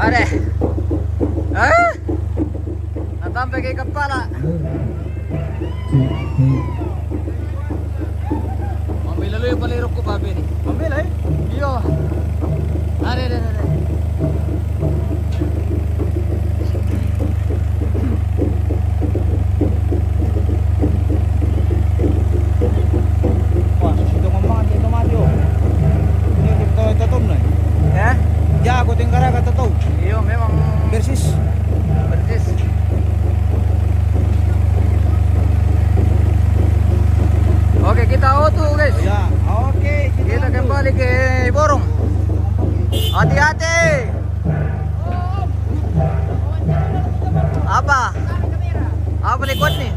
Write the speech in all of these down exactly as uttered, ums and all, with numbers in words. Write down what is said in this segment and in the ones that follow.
Ade. Ha? Natampe kay kapala. Mamila luyo pala irok ko, Papi, ni. Mamila, eh? Iyo. Ade, ade, ade, ade. Wah, susi to ngomong aja itu mati, oh. Ini kita itu tuh, nih. Ya? Ya, aku tinggal aja tuh. Iyo, memang. Persis. Persis. Oke, kita auto, guys. Ya, oke, kita Kita lanjut. Kembali ke Borong. Hati-hati. Apa? Apa likod ni?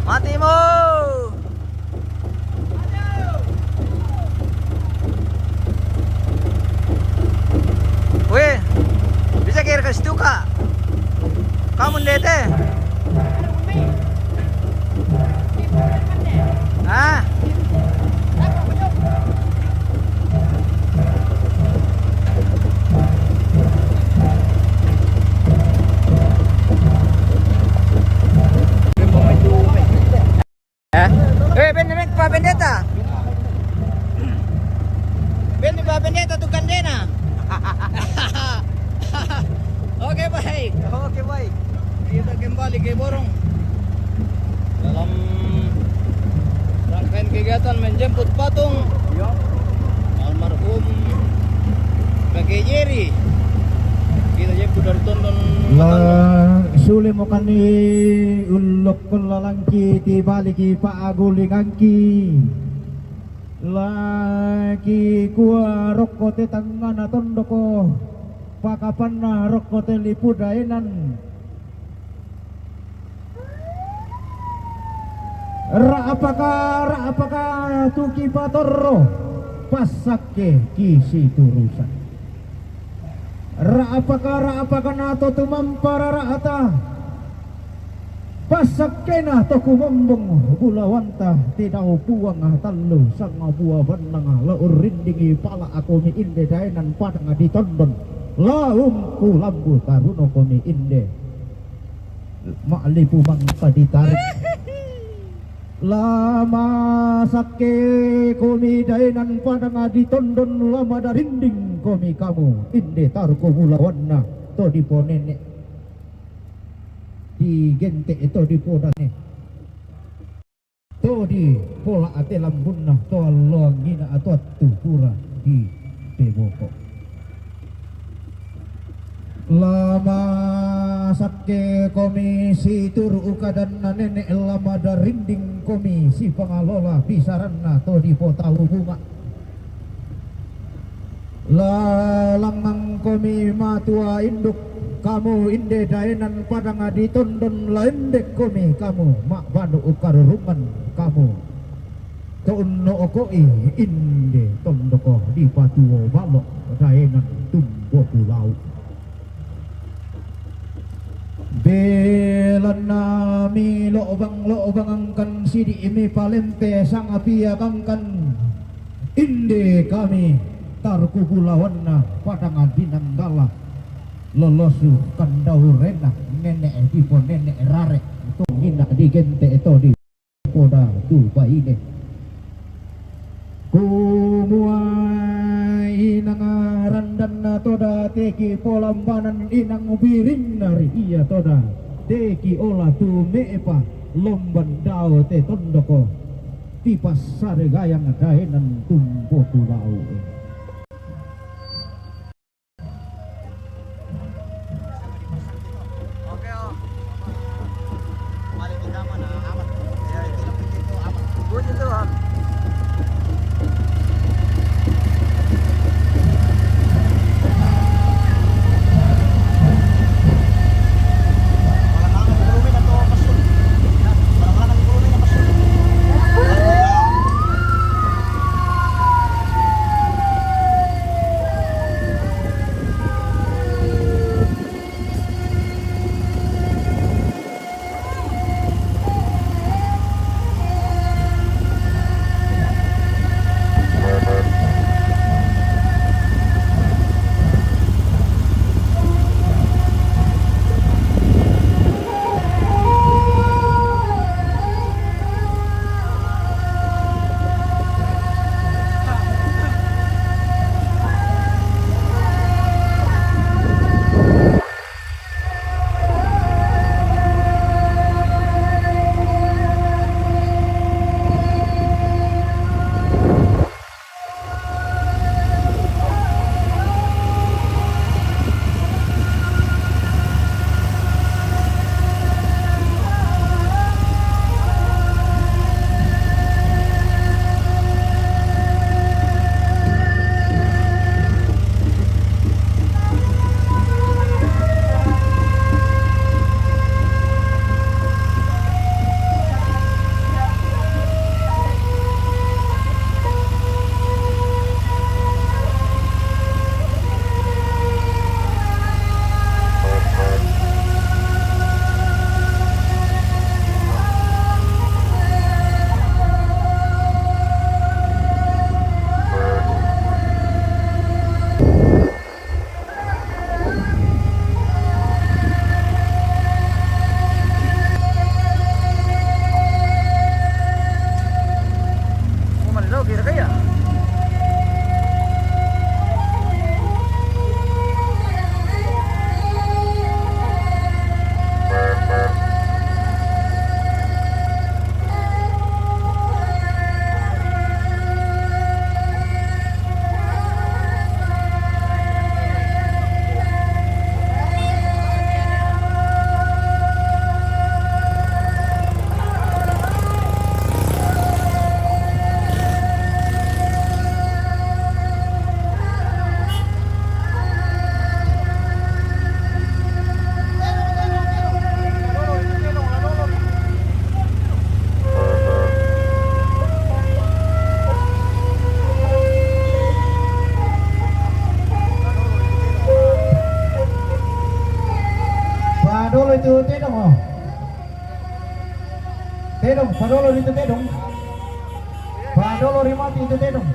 Mati mo. Weh, bisa kira ke situ, Kak? Kamu ndete? Ha? Eh? Eh, ben, ben, pa Bendeta. Ben, pa Bendeta tu kandena. Oke, baik. Oke, baik. Kita kembali ke Borong dalam rangkaian kegiatan menjemput patung almarhum Kakek Jerry. Kita jemput dari Tondon. La sule mo kan i ullok ko lalangki ti bali ki pa'agulingangki. La kikua rokko te tangngana tondoko, pakapanna rokko te lipu daenan. Ra'paka, ra'paka tu kipatorro, passakke kisiturusan. Ra'paka, ra'paka nato tumampa rara'ta. Passakkena to kumombong bulawanta, te dao Puang tallu sanga bua bannang la urrindingi pala akomi inde daenan padang di Tondon. Laungku lambu taruno komi inde. Ma'lipu mangka ditarik. La masakke komi daenan padang di Tondon, la madarinding komi kamu inde taruko bulawanna to diponene. Digente to dipodane. To dipola ate lambunna to alloangina ato attu pura dipeboko. La masakke komi situru ukadanna nene, la madarinding komi sipangalola bisaranna to dipotau bunga. La langngang komi matua induk, kamu inde daenan padang di Tondon, la endek komi kamu ma'banu ukarurungan kamu. To unno'koi inde tondoko dipatuo balo daenan tumbo pulau. Belanna mi lo'bang-lo'bangangkan, sidi'mi palempe sangapiagangkan, inde kami tarku bulawanna padang di Nanggala, lolosu kandaurena nene dipo nene rare, tongina digente to di poda tu baine. Kumua inang randanna toda teki polambanan inang birinna ri ia toda teki ola tu me'pa lomban dao te tondoko, tipassare gayang daenan tumbo tu lau. Padolo itu tedong, oh. Tedong, padolo itu tedong. Padolo ri mati itu tedong.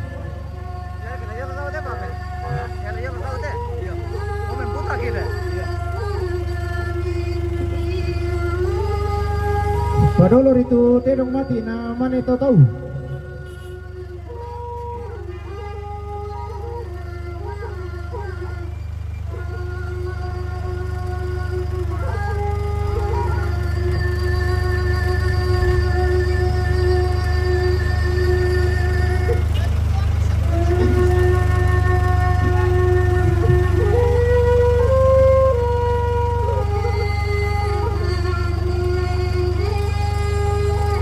Padolo ritu tedong mati na mane tau-tau.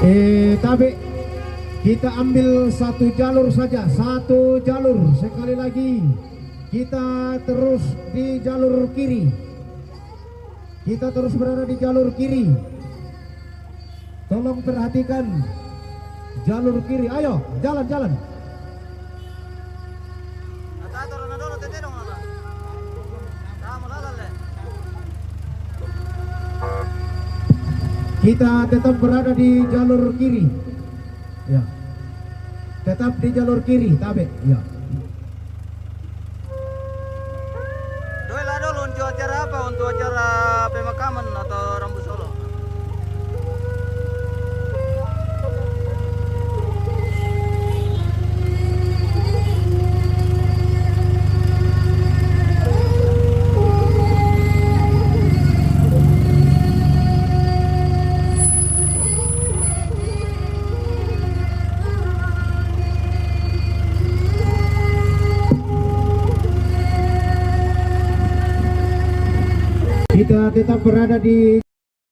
Eh, tabe, kita ambil satu jalur saja, satu jalur. Sekali lagi, kita terus di jalur kiri. Kita terus berada di jalur kiri. Tolong perhatikan jalur kiri. Ayo, jalan, jalan. Kita tetap berada di jalur kiri. Ya. Tetap di jalur kiri, tabe. Ya. Doi, la dolo untuk acara apa? Untuk acara pemakaman atau rambu solo? Kita tetap berada di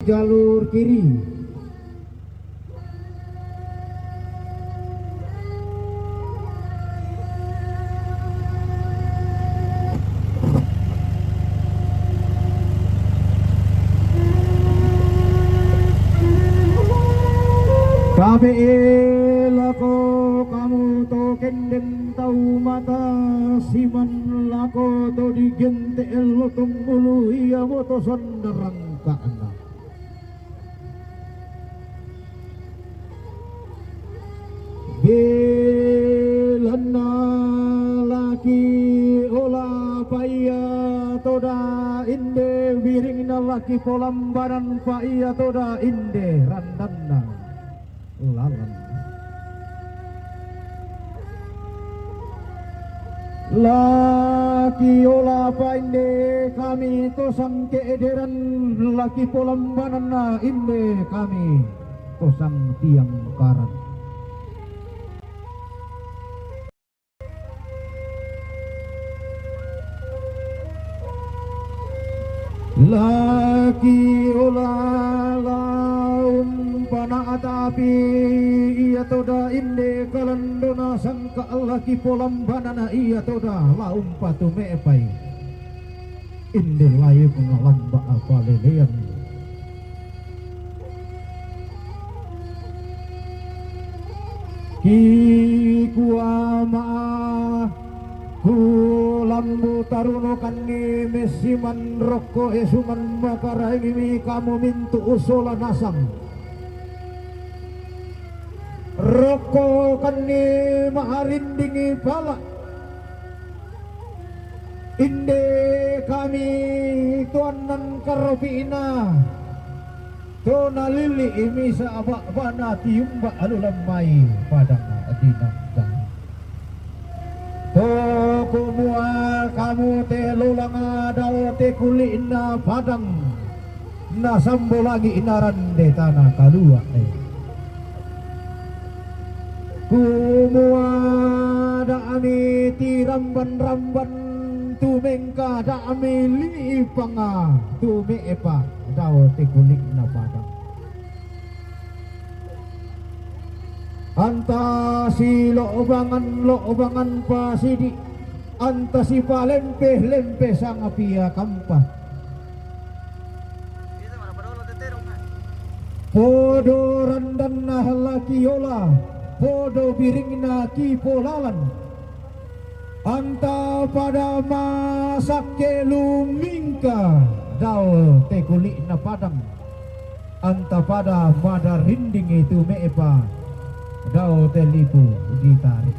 jalur kiri. Tabe e lako kamu to kendeng tau mata siman lako to digente lotong bulu ia moto sonderang kana. Belanna laki ola paia toda inde, biringna laki polambanan paia toda inde, randanna lalan. Laki ola painde kami tosang keederan, laki polambananna inde kami tosang tiang karan. Laki ola laum pana'ta api ia toda inde kalandona sangka laki polambanana ia toda laum patume'pai. Inde layuk ngalamba apa lelean. Kikua ma'a ku lambu tarunokanni messiman rokko esuman makaraengimi kamu mintu usola nasang. Rokkokanni ma'arindingi pala. Inde kami tuannan karopi'na, to nalili'i misa ba'bana tiumba alulammai padang dinangka. Mute lolanga dao te kuli'na padang, nasambolangi narande tana kalua e. Kumua da'mi tiramban-ramban tumengka da'mi li'ipanga tume'pa dao te kuli'na padang. Anta silo'bangan-lo'bangan pasidi, anta sipalempe-lempe sangapia kampa. Podo randanna lakiola, podo biringna kipolalan. Anta pada masakke lumingka dao te kuli'na padang. Anta pada madarinding itu me'pa dao te lipu ditarik.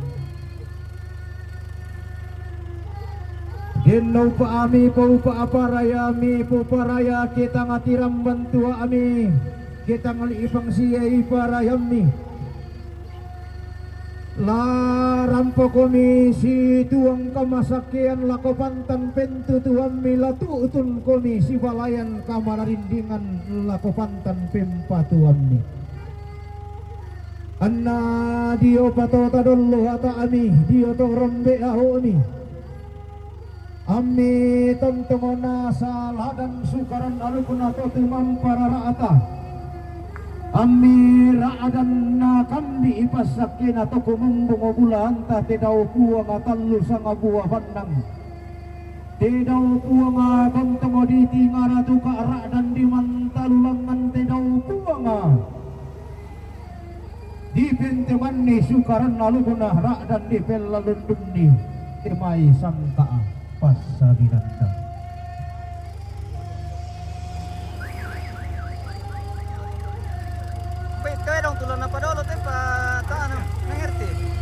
Denno upa ami, paupa aparayami, puparaya ketang tiramban tuami, ketang li'ipang sia iparayammi. La rampakomi situang kamasakkean lako pantan pentutuammi, la tu'tun komi sibalayan kamararindingan lako pantan pempatuammi. Anna dio patota dollo ata'mi, dio to rombe aho'mi. Ammi tontongo nasa ladan sukaran alukna to tumampa rara'ta. Ammi ra'dan na kambi ipassakkena to kumumbungo bulanta te dao puanga tallu sangabua bannang. Te dao puanga tontongo di tingara tuka ra'dan di mantalu langngan te dao puanga. Dipentemanni sukaran alukna ra'dan dipellalundunni, te mai sangka'a passalinanta. Bai, te dong tulang apa dolo te pa tanah, mengerti?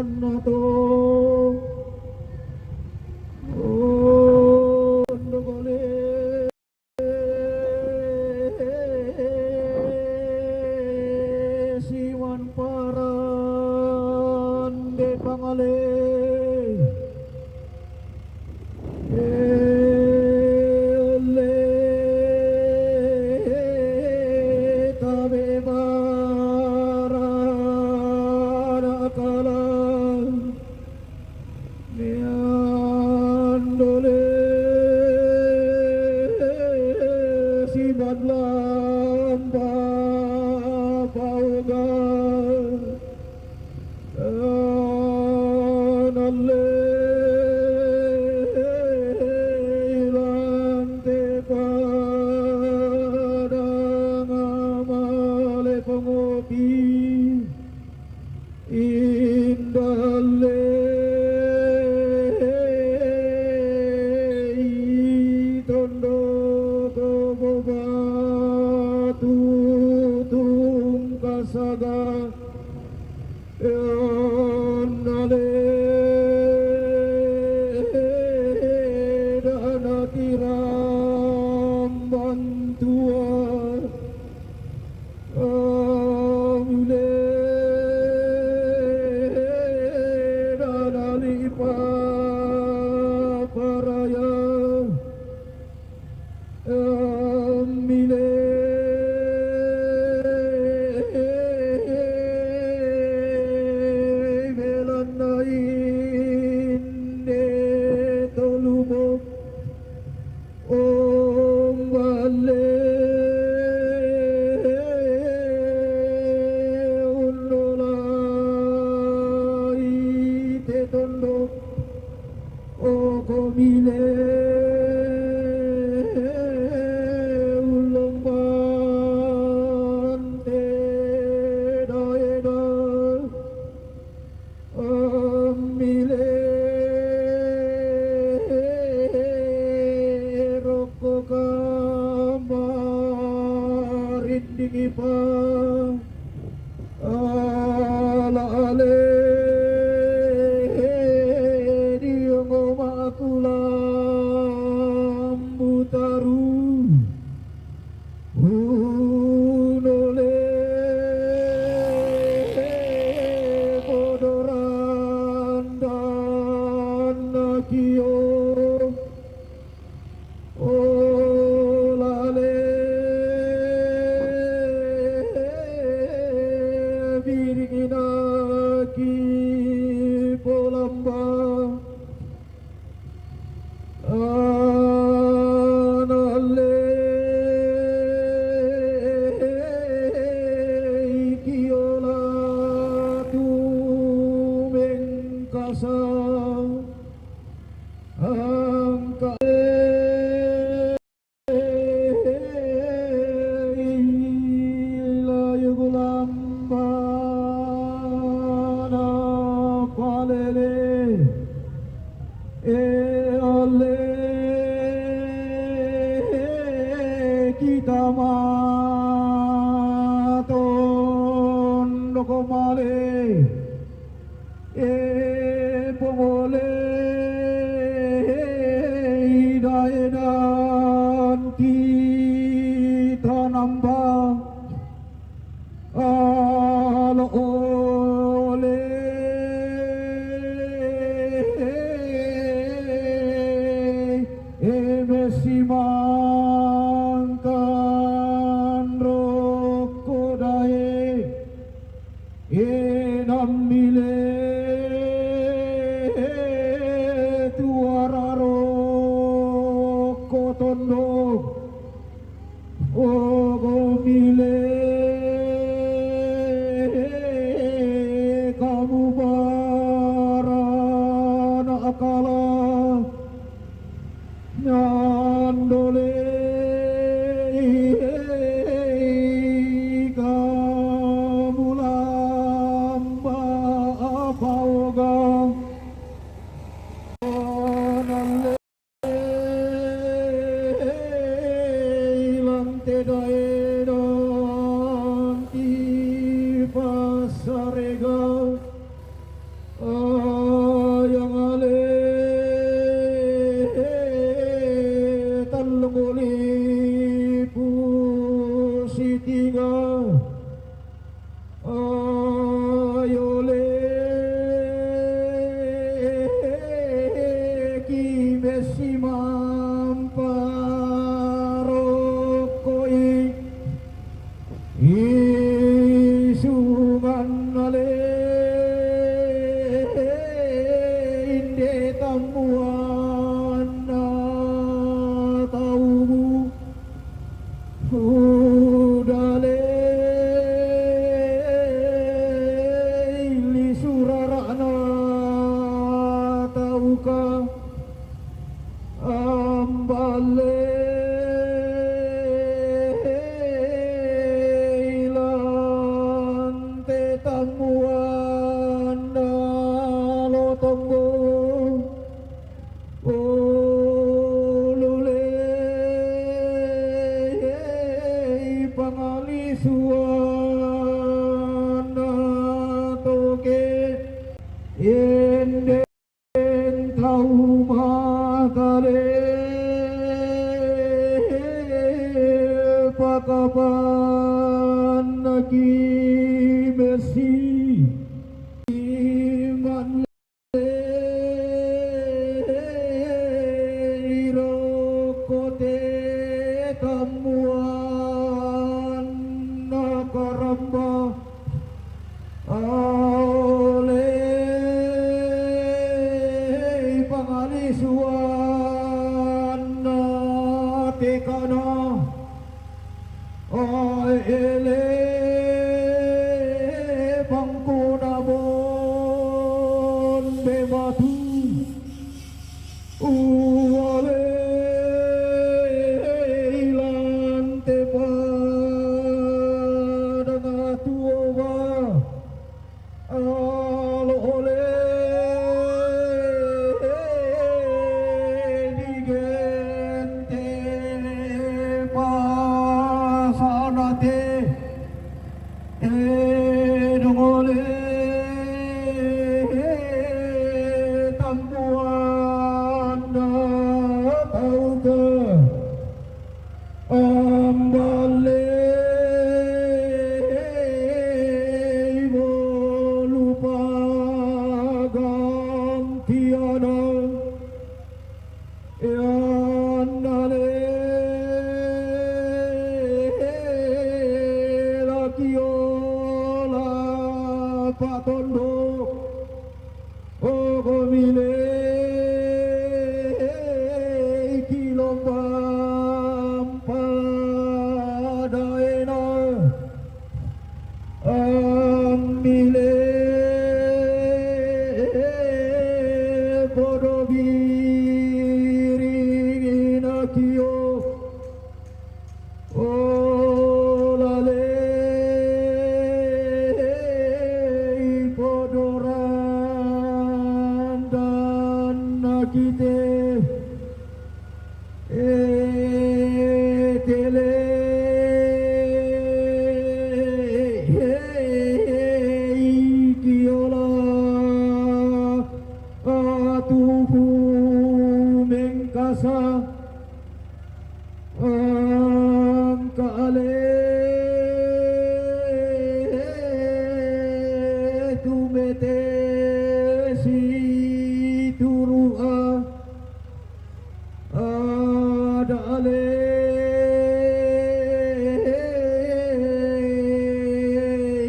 Nato. Oh, ndogole. Siman paran de pangale. Ele tabe marana kala. Miandole siman lamba pauga. Analle ilante padang amale pangopi. Indalle i tondoko bobatu tungkasaga. Annale dana tirambantua. Amile dana lipa paraya. Amile belana inde tolubo. Ombale unolai te tondok. Okomile ulombante daeda. Amile roko kamarindingi pa ala ale diongo makulam butaru. Unole bodoran dan nakio. Olale biringina ki polamba. Analle ikiola tumengkasa angka E pongole idaedan ti tanamba alo ole e mesimangkan roko dae. Enam mile Ka amballe ilante tammuanna lo tonggo. Ulule pangalisuanna toke. Ende tau makale pakapanna ki besi. Iman le iroko te tammuanna karamba. Ole pangalisuanna tekana. Aele pangkona bonde matu. Uwale ilante padang tuoba. Alo ole digente pasanate. Edong ole tampuanna tauke. Amballe ibolupa gantiana. Eannale lakiola patondo. Ogomile kilombang padaena. Ammile podo biringina kio. Olale podoran dan nakite. Etele ikiola atuhu mengkasa. Angkale tumete siturua. Adale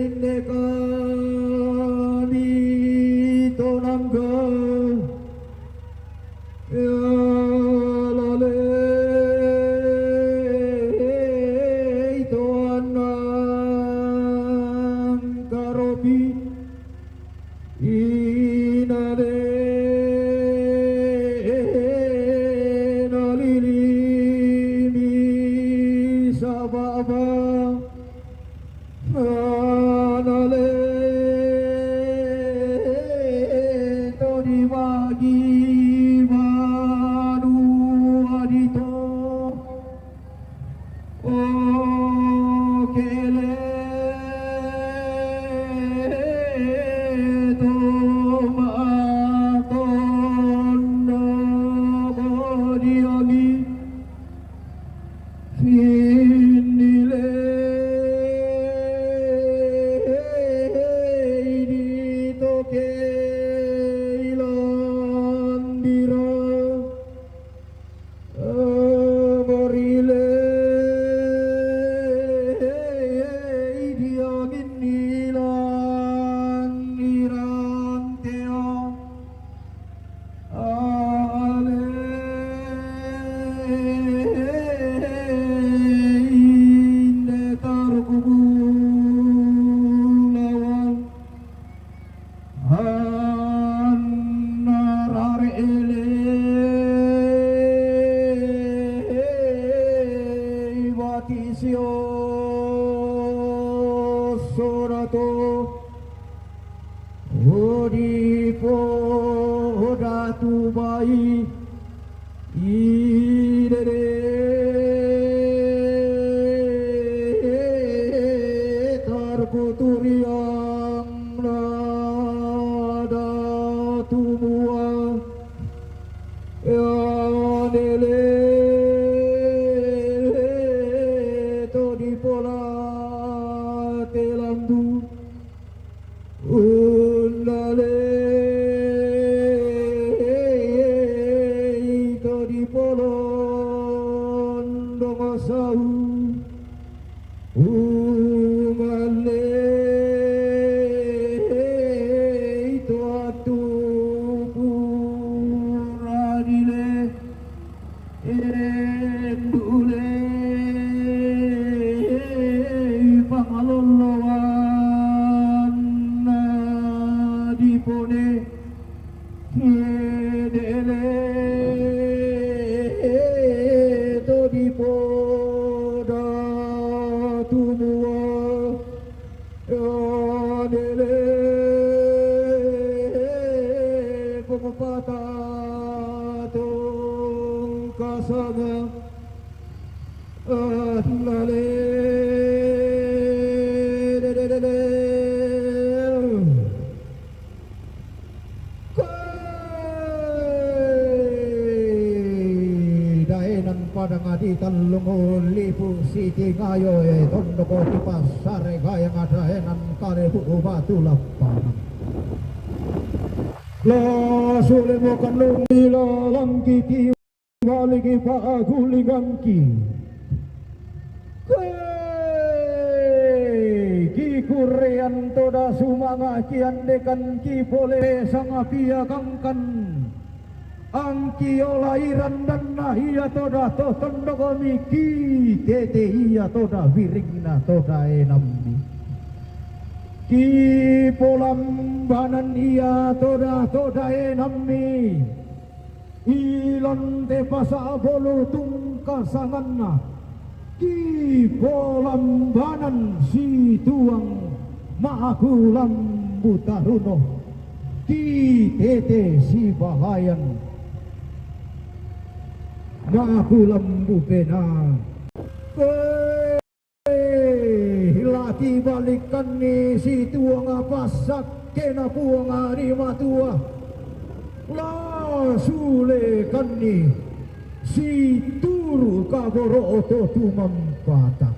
inde kami tonangga. Ealale itoanang karopi. Inade nalilimi sababa. Anale to dibagi badu adito. Okele to matondo bodiami. Finile di toke ila. Datu bai, idede tarkuturiang na datu mua, yanele to di pola te lambu. Undale to di polon dongo sau. Umale to atu puradile. Endule pangaloloan na dipone, edele to dipoda tumua. Adele pengepata tongkasanga. Adele. Daenan padang adi tallung lipu siti ngayo e tondoko tu pasare gayang daenan kalebu batu lapangan. La sule mo kanung ila langkiti waligi pagulingangki. Kei, ki kurean toda sumanga kiandekan ki pole sangapia kangkan. Angki ola irandanna ia toda to tondokomi ki tete ia toda biringna toda enammi. Ki polambanan ia toda toda enammi. Ilan te pasa bolu tungkasanganna. Ki polambanan situang maaku lambu taruno. Ki tete sibalayan maaku lambu pena. Lati balikanni situang pasakkena puang ri matua. La sulekanni situru kaboro oto tumampatak.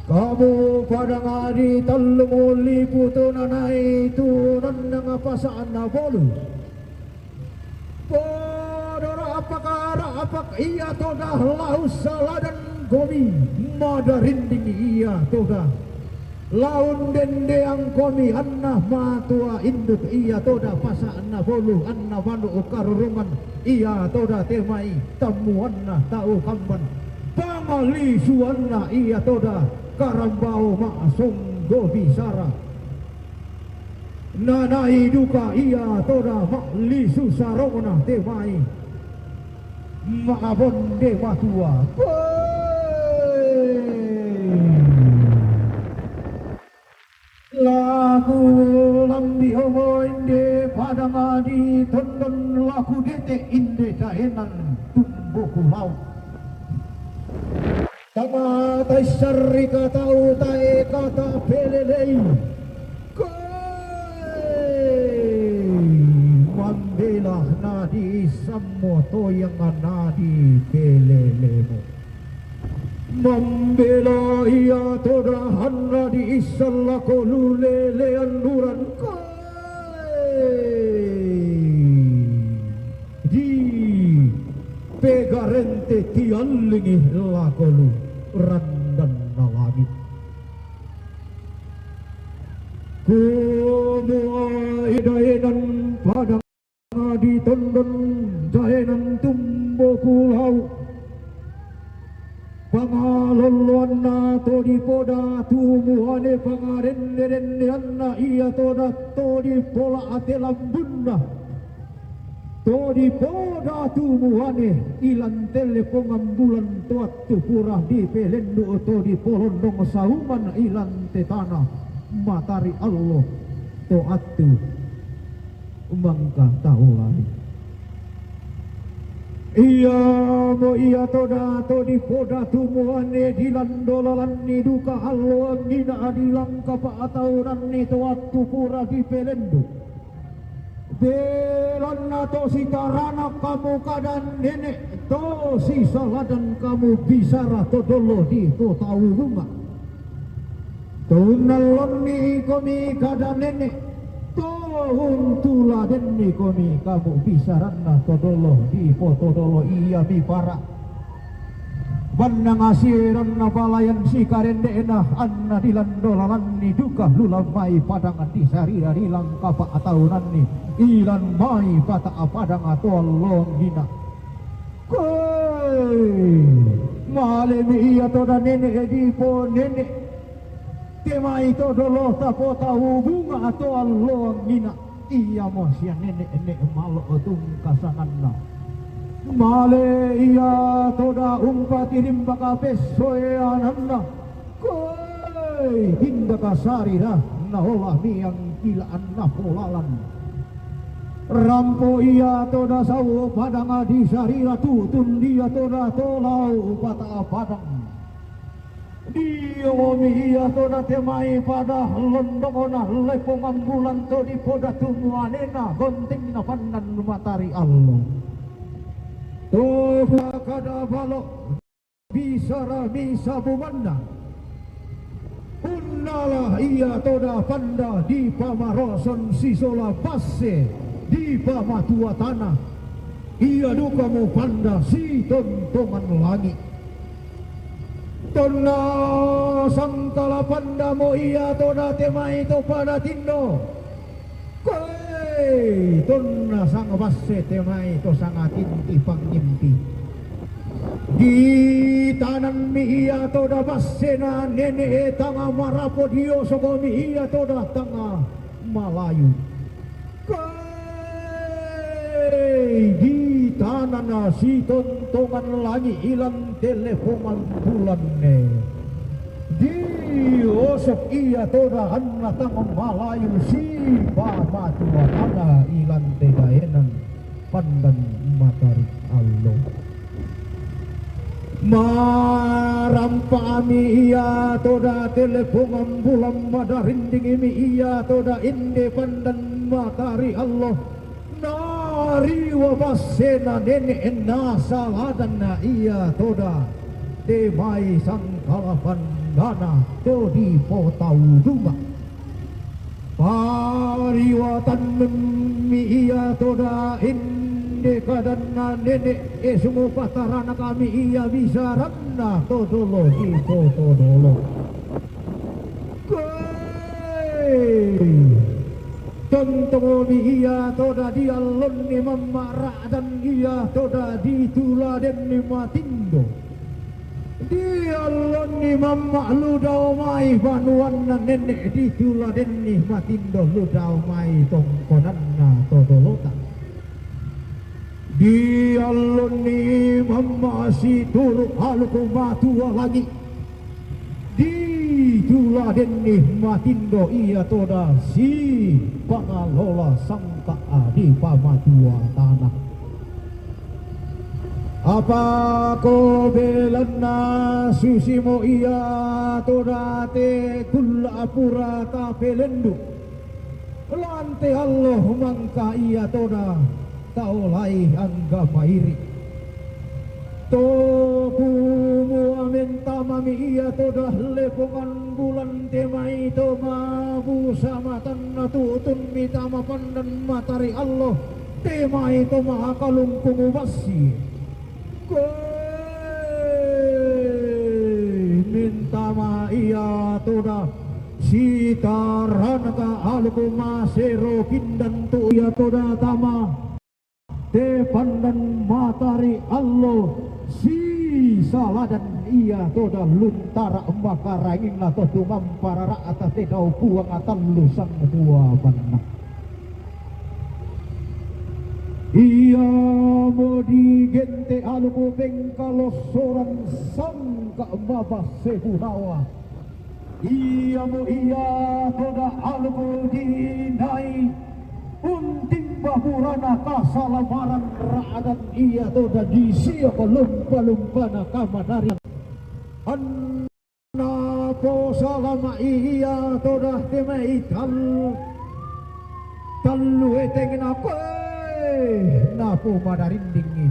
Kamu padang adi tallung lipu to nanai tu nannang pasa'na bolu. Podo ra'pak-ra'pak ia toda lau saladan gomi, madarinding ia toda laun dendeang komi anna matua induk ia toda pasa'na bolu anna manuk karurungan ia toda temai tammuanna tau kamban pangalisuanna ia toda karambao ma'songgo bisara. Nanai duka ia toda ma'lisu sarona temai ma'bonde matua. Laku lambi omo inde padang adi tondon laku dete inde daenan tumbuku laut. Tama taissarri katau tae kata pelelei. Koe mambela nadi sammo toyang nadi pelelemo. Mambela ia toda hanna di issalla kolule leannuran koe. Di pegarente tiallingi lakolu randanna langit. Kumua edaenan padang di tondon daenan tumboku lau. Pangalolloanna to dipoda tumuane pangarende-rendeanna ia toda to dipola ate lambunna. To dipoda tumuane ilan telle pongambulan to attu pura dipelendu to dipolondong sauman ilan te tana matari allo to attu. mangka taolai. Iamo ia to da to dipodatu muane dilando lalanni duka allo angina dilangka pa'taunanni to attu pura dipelendu. Belanna to sitarana kamu kada nene', to sisaladan kamu bisara to dolo di to tau bunga. To unnallonni komi kada nene', to untuladenni komi kamu bisaranna to dolo di poto dolo ia mipara. Banna ngasiranna palayan sikarende'na anna dilando lalanni duka lulan mai padang di sarira rilangka pa'taunanni ilan mai pata padang to allo angina. Koi, malemi ia to da nene' dipo nene'. Te mai to dolo tapotau bunga to allo angina. Iamo sia nene' ne' malo tungkasananna. Male ia to da umpatirimbaka pessoe ananna. Koi, tindaka sarira naola miang kila'anna polalan. Rampo ia to da sau padanga di sarira tutun dia to da tolau pata padang. Diomi ia to da te mai pada londongona lepongan bulan to dipodatu muanena gontingna pandan matari allo. To kada balo bisara misa bubanna. Unnala ia to da panda di pamaroson sisola basse di pamatua tana. Ia dukamo panda sitontongan langi. Tonna sangkala pandamo ia to da te mai to pada tindo. Koi, tonna sanga basse te mai to sanga tinti pangimpi. Ditananmi ia to da bassena nene' tanga marapo diosokomi ia to da tanga malayu. Koi, ditanana sitontongan langi ilan telepongan bulanne. Diosok ia to da anna tang malayu sipamatua tana ilan tegaenan pandan matari allo. Marampami ia to da telepongan bulan madarindingimi ia to da inde pandan matari allo. Nariwa bassena nene' nasaladanna ia to da te mai sangkala pandana to dipotau duma. Pariwatannummi ia to da inde kadanna nene' e sumo pataranakami ia bisaranna to dolo di poto dolo. Koi, tontongomi ia to da diallonni mamma ra'dan ia to da dituladenni matindo. Diallonni mamma ludao mai banuanna nene' dituladenni matindo ludao mai tongkonanna to dolota. Diallonni mamma situru' aluku matua langi'. Dituladenni matindo ia to da sipangalola sangka' di pamatua tana. Apako belanna susimo ia to da te kulla' pura tapelendu. Lante allo mangka ia to da taolai angga pairi. To kumua mentamami ia to da lepongan bulan te mai to mabusa matanna tutunmi tama pandan matari allo te mai to makalungkung bassi. Koi, mentama ia to da sitaranaka aluku masero pindan tu ia to da tama te pandan matari allo sisaladan ia to da luntara makarainna to tumamparara ata te dao puang atallu sang dua banna. Iamo digente aluku pengkalossoran sangka' mabasse gunawa. Iamo ia to da aluku dinai untimba Purana kasalamaran ra'dan ia toda di sio kalumpa-lumpana kamadarin. Anna posalama'i ia toda te mai tal-, tallu etengna koe napomadarindingi.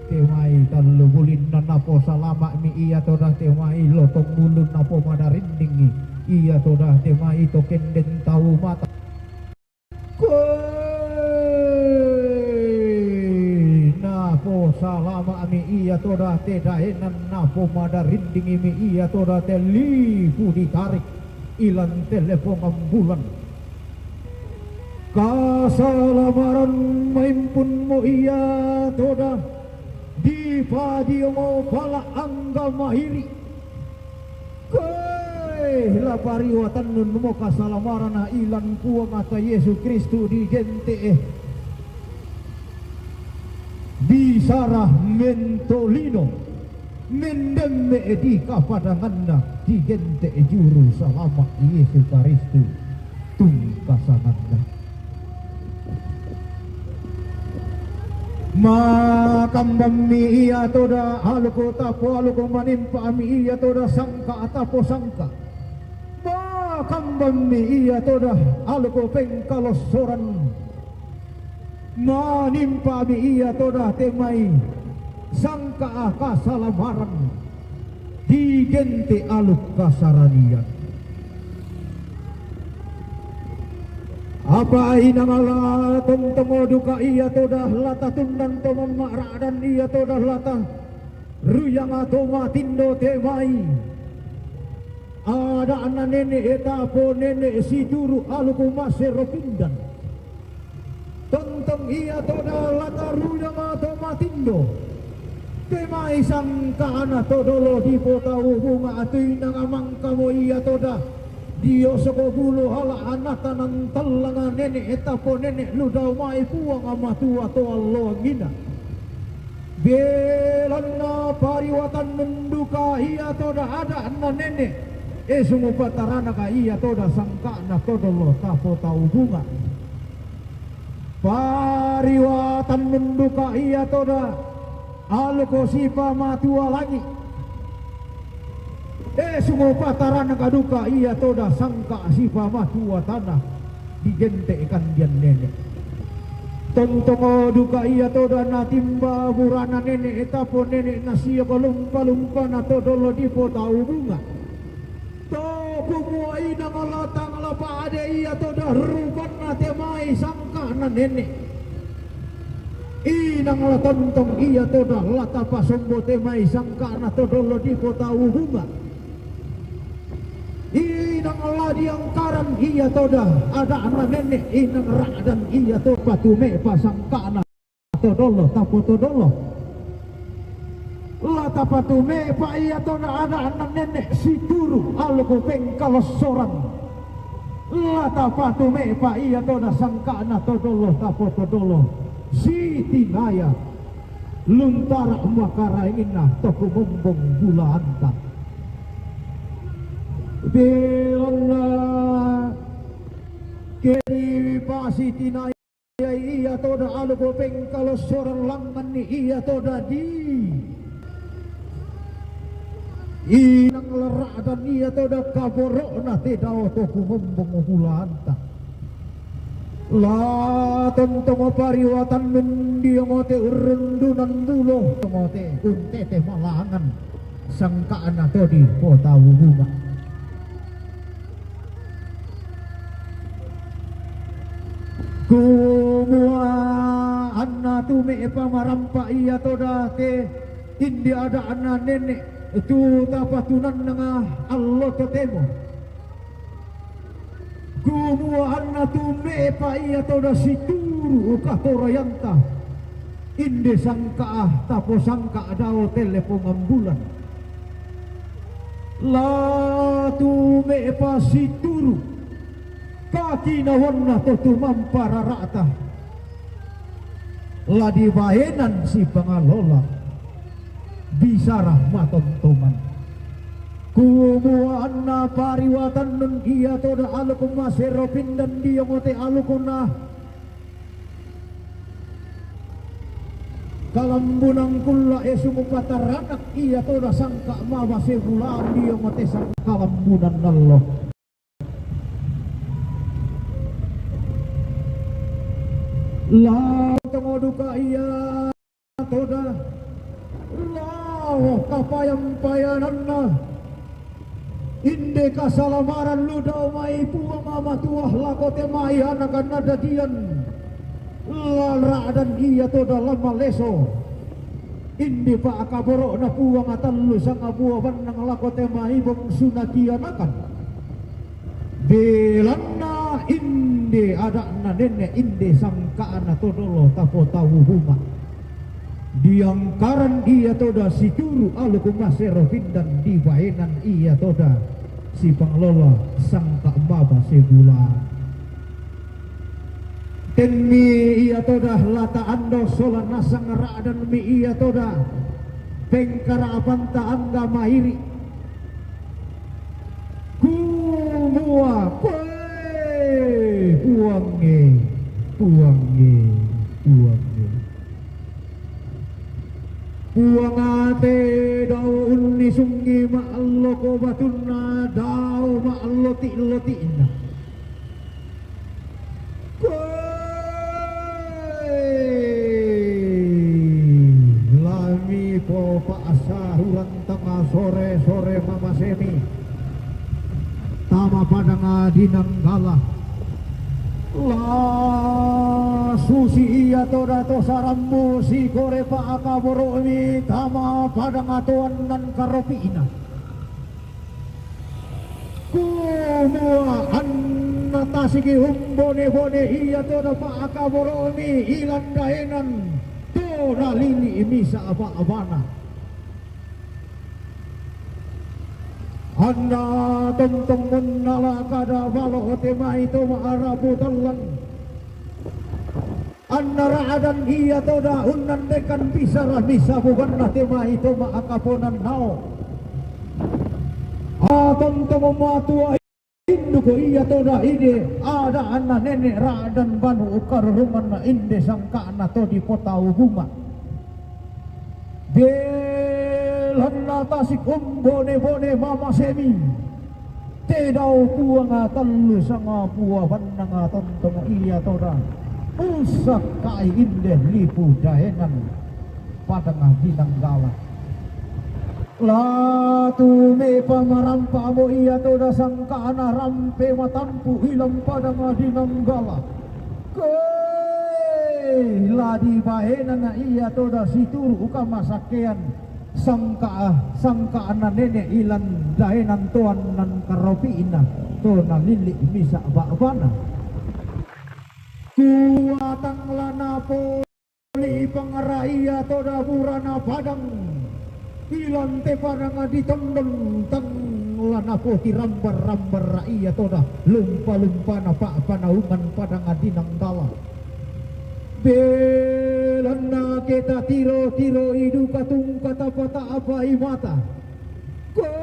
Te mai tallu bulinna naposalama'mi ia toda te mai lotong bulun napomadarindingi. Ia toda te mai to kenden tau mata. Koe naposalama'mi ia toda te daenan napomadarindingimi ia toda te lipu ditarik ilan te lepongan bulan. Kasalamaran maimpunmo ia toda dipadiongo pala angga mairi. Koe la pariwatannunmo kasalamaran ilan Puangta Yesu Kristus di gente e. Bisara mentolino, mendemme di kapadanganna di gente e Juru Salama Yesu Kristus. Tungkasanganna. Makambammi ia toda aluk tapoaluk, manimpami ia toda sangka taposangka. Makambammi ia toda aluk pengkalossoran. Manimpami ia toda te mai sangka kasalamaran di gente aluk kasaranian. Apa inang la tongtongo duka ia toda la tatundan to mamma ra'dan ia toda la taruyang to matindo te mai ada'na nene' e tapo nene' situru' aluk masero pindan. Tontong ia toda la taruyang to matindo te mai sangka'na to dolo dipotau bunga, tu inang mangkamo ia toda dio soko bulo hala anata nang tallang nene' e tapo nene' lu dao mai Puang Matua to alloangina. Belanna pariwatannun duka ia toda ada'na nene' e sumupatarana ka ia toda sangka'na to dolo tapotau bunga. Pariwatannun duka ia toda aluk sipamatua langi' e sumupatarana ka duka ia toda sangka sipamatua tana di gente kandian nene'. Tontongo duka ia toda natimba burana nene' e tapo nene' nasio kalumpa-lumpana to dolo dipotau bunga. To kumua inang la tang la pade ia toda rupanna te mai sangka'na nene'. Inang la tontong ia toda la tapasombo te mai sangka'na to dolo dipotau bunga. Inang la diangkaran ia toda ada'na nene' inang ra'dan ia to patume' pasangka'na to dolo tapo to dolo. La tapatume' pa ia toda ada'na nene' situru' aluk pengkalossoran. La tapatume' pa ia toda sangka'na to dolo tapo to dolo. Sitinaya luntara makaraenginna to kumombong bulaanta. Belanna ke dipasitinaya ia toda aluk pengkalossoran langnganni ia toda di inang la ra'dan ia toda kaboro'na te dao to kumombong bulaanta. La tontong pariwatannun diongo te urrundunan bulo, diongo te untete malangan sangka'na to dipotau bunga. Kumua anna tume'pa marampa ia toda te inde ada'na nene' tu tapatunannanga allo totemo. Kumua anna tume'pa ia toda situru' katorayanta inde sangka'a taposangka dao te lepongan bulan. La tume'pa situru' kakinawanna to tumampa rara'ta. La dibaenan sipangalola bisara matontoman. Kumua anna pariwatannun ia toda aluk masero pindan diongo te alukna Kalambunan kulla' e sumupa taranak ia toda sangka' mabase bulan dio mate sangkalambunan nallo. Lao tongo duka ia toda lao kapayam-payananna. Inde kasalamaran lu dao mai Puang Matua lako te mai anakan na dadian. Lalra'dan ia toda lamaleso. Inde pa'kaboro'na Puang tallu sanga bua bannang lako te mai bongsuna kianakan. Belanna inde ada'na nene' inde sangka'na to dolo tapotau bunga. Diangkaran ia toda situru' aluk masero pindan dibaenan ia toda sipanglola sangka' mabase bulan. Tenmi ia toda lata ando sola nasang ra'danmi ia toda pengkara'apanta angga mairi'. Kumua, koe, Puangnge, Puangnge, Puangnge. Puang ate dao unnisungi ma'loko batunna dao ma'loti'-loti'na. Koe lami po pa'sahuran tama sore-sore mamasemi tama padang di Nanggala. La susi ia toda to sarambu sikore pa'kaboro'mi tama padang toan nan karopi'na. Kumua anna tasigi umbone-bone ia toda pa'kaboro'mi ilan daenan to nalili' misa' ba'bana. Anna tontong munnala kada balo te mai to ma'rabu tallang. Anna ra'dan ia toda unnandekan bisara misa' bubanna te mai to ma'kaponan nao. Atontong matua induko ia toda ide ada anna nene' ra'dan banu karurunganna inde sangka'na to dipotau bunga. Belanna tasik umbone-bone mamasemi. Te dao Puang tallu sanga bua bannang tontong ia toda. Usakka'i inde lipu daenan padang di Nanggala. La tumepa marampa'mo ia toda sangka'na rampe matampu' ilan padang di Nanggala. Koe la dibaenan ia toda situru' kamasakkean. Sangka', sangka'na nene' ilan daenan toan nan karopi'na to nalili' misa' ba'bana. Kuatang la napoli pangara ia toda burana padang ilan te padang ditondon tang la napoti rambar-rambar ia toda lumpa-lumpana pa'panaungan padang di Nanggala. Belanna ke tatiro-tiroi duka tungka tapata'pai mata. Koe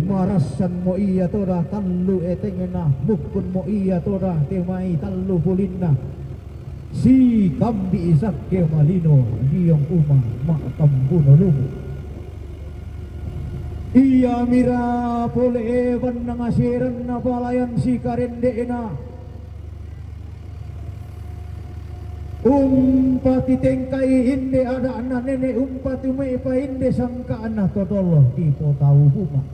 marassanmo ia toda tallu etengna, mukkunmo ia toda te mai tallu pulinna. Sikambi' sakke malino diong uma ma'kambuno lumu. Ia mira pole bannang seranna palayan sikarende'na. Umpati tengkai inde ada'na nene', umpati me'pa inde sangka'na to dolo dipotau bunga.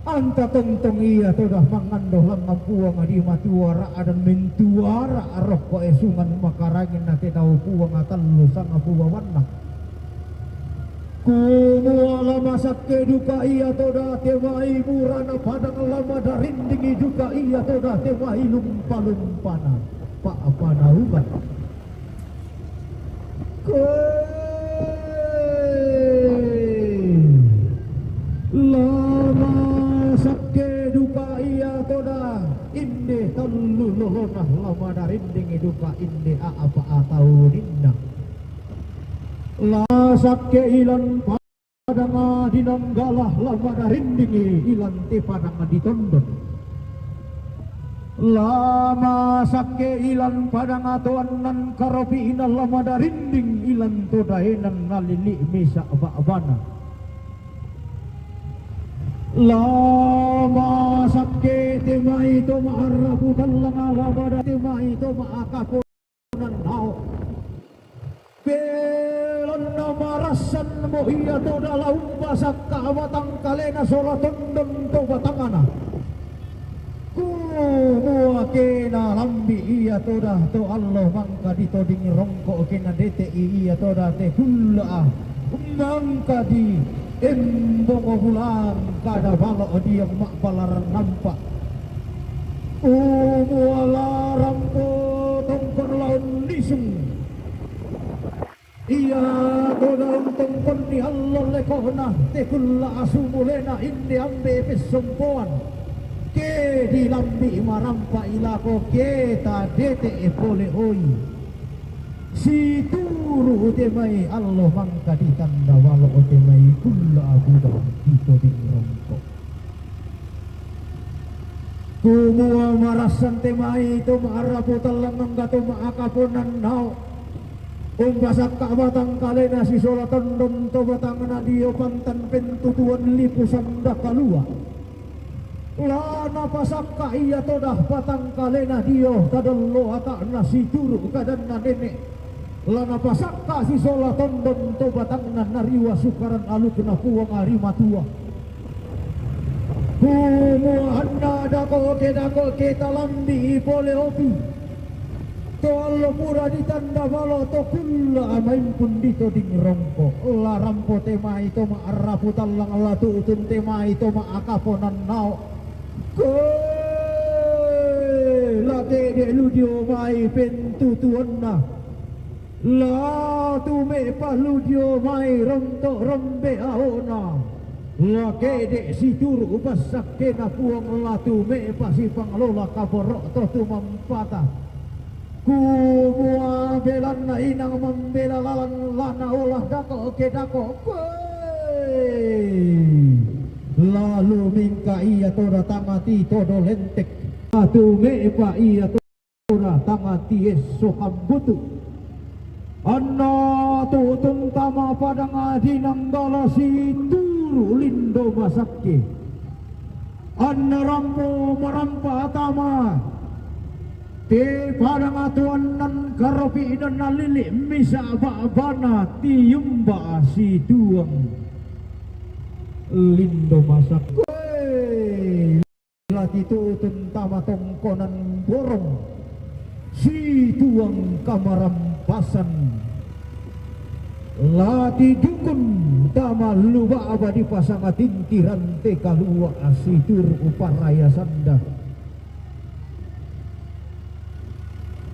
Anta tontong ia toda mangando langngan Puang di matua ra'dan mentuara rokko esungan makarangin na te dao Puang tallu sanga bua bannang. Kumua la masakke duka ia toda te mai burana padang, la madarindingi duka ia toda te mai lumpa-lumpana pa'panaungan. Koe la masakke duka ia toda inde tallu lolona, la madarindingi duka inde a'pa atau ninna. La sakke ilan padang di Nanggala, la madarindingi ilan te padang ditondon. La masakke ilan padang atoannan karopi'na, la madarinding ilan to daenan nalili' misa' ba'bana. La masakke te mai to ma'arrapu tallang, la mada te mai to ma'akapo nannao. Belanna marassanmo ia to da la umpasakka batang kalena sola tondon to batangna. Kumua ke nalambi' ia to da to allo mangka ditoding rongko', ke nadete'i ia to da te kulla'a mangka di embongo bulan kada balo' dio ma'palar nampa'. Kumua la rampo tongkon laon lisung ia to da untongkonni allo leko'na te kulla'a sumulena inde ambe' pessompoan. Ke dilambi' marampa'i lako ke tadete'e pole oi. Situru' te mai allo mangka ditanda balo' te mai kulla'a buda ditoding rongko'. Kumua marassan te mai to ma'arrapu tallang angga to ma'akapo nannao. Umpasakka batang kalena sisola tondon to batangna dio pantan pentutuan lipu sanda kalua'. La napasakka ia to da batang kalena dio tadallo ata'na situru' kadanna nene'. La napasakka sisola tondon to batangna nariwa sukaran alukna Puang ari matua. Kumua anna dako' ke dako' ke talambi'i pole opi. To allo pura ditanda balo' to kulla'a maimpun ditoding rongko'. La rampo te mai to ma'arrapu tallang, la tu'tun te mai to ma'akapo nannao. Koe la ke'de' lu dio mai pentutuanna. La tume'pa lu dio mai ronto' rombe ao'na. La ke'de' situru' passakkena Puang, la tume'pa sipanglola kaboro' to tumampata. Kumua belanna inang mambela lalan la naola dako' ke dako' koe. Lalu mingka ia to da tama ti todo lentek. La tume'pa ia to da tama ti esso kambutu. Anna tu'tun tama padang dinanggala situru' lindo masakke. Anna rampo marampa tama te padang atoannan karopi'na nalili' misa' ba'bana tiumba situang lindo masakke. La titu'tun tama tongkonan borong situang kamarampasan. La tidukun tama lu ba'ba dipasanga tintiran te kalua' situru' paraya sanda.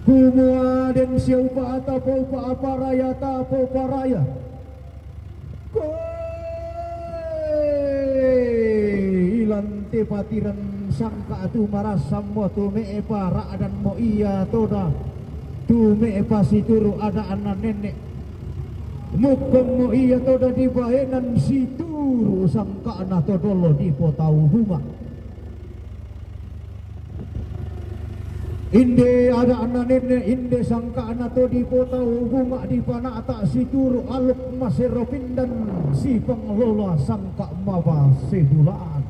Kumua den siupa' tapoupa' paraya, tapoupa' paraya. Koe ilan te patiran sangka' tu marassanmo, tume'pa ra'danmo ia to da, tume'pa situru' ada'na nene'. Mukkongmo ia to da dibaenan situru' sangka'na to dolo dipotau bunga'. Inde ada'na nene', inde sangka'na to dipotau bunga' dipana'ta' situru' aluk masero pindan sipanglola sangka' mabase bulaan.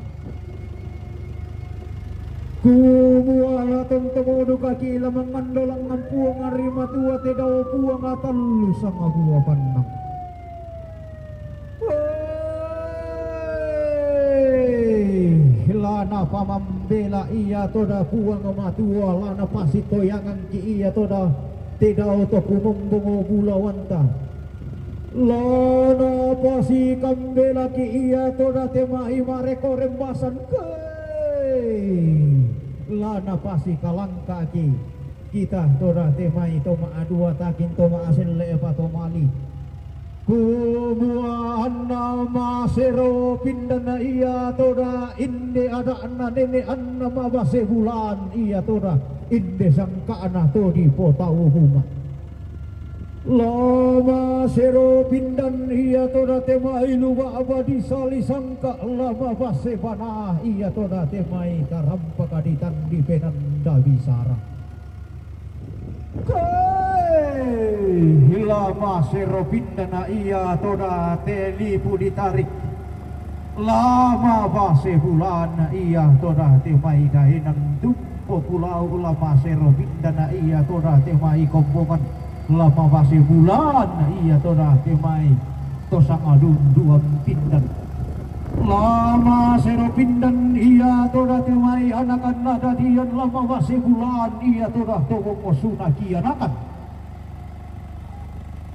Kumua la tontomo dukaki' la mangando langngan Puang ari matua te dao Puang atallu sangabua pannang. Wee! La napamambela ia to da Puang Matua, la napasitoyangangki' ia to da te dao to kumombongo bulawanta. La napasikambelaki' ia to da te mai mareko rembasan, kei! La napasikalangkaki' kita to da te mai to ma'adua takin to ma'aselle pa to mali. Kumua anna masero pindanna ia to da inde ada'na nene' anna mabase bulaan ia to da inde sangka'na to dipotau bunga'. Lama sero pindan ia toda temai luba badi sali sangka lama base bana ia toda temai tarampaka di tandi penanda bisara. Kai, lama sero pindana ia toda telipu ditarik. Lama base bulan ia toda temai daenan tumpo pulau lama sero pindana ia toda temai kombongan. Lama base bulan ia toda temai to sangadunduan pindan. Lama sero pindan ia toda temai anakan nadadian lama base bulan ia toda tobongo suna kianakan.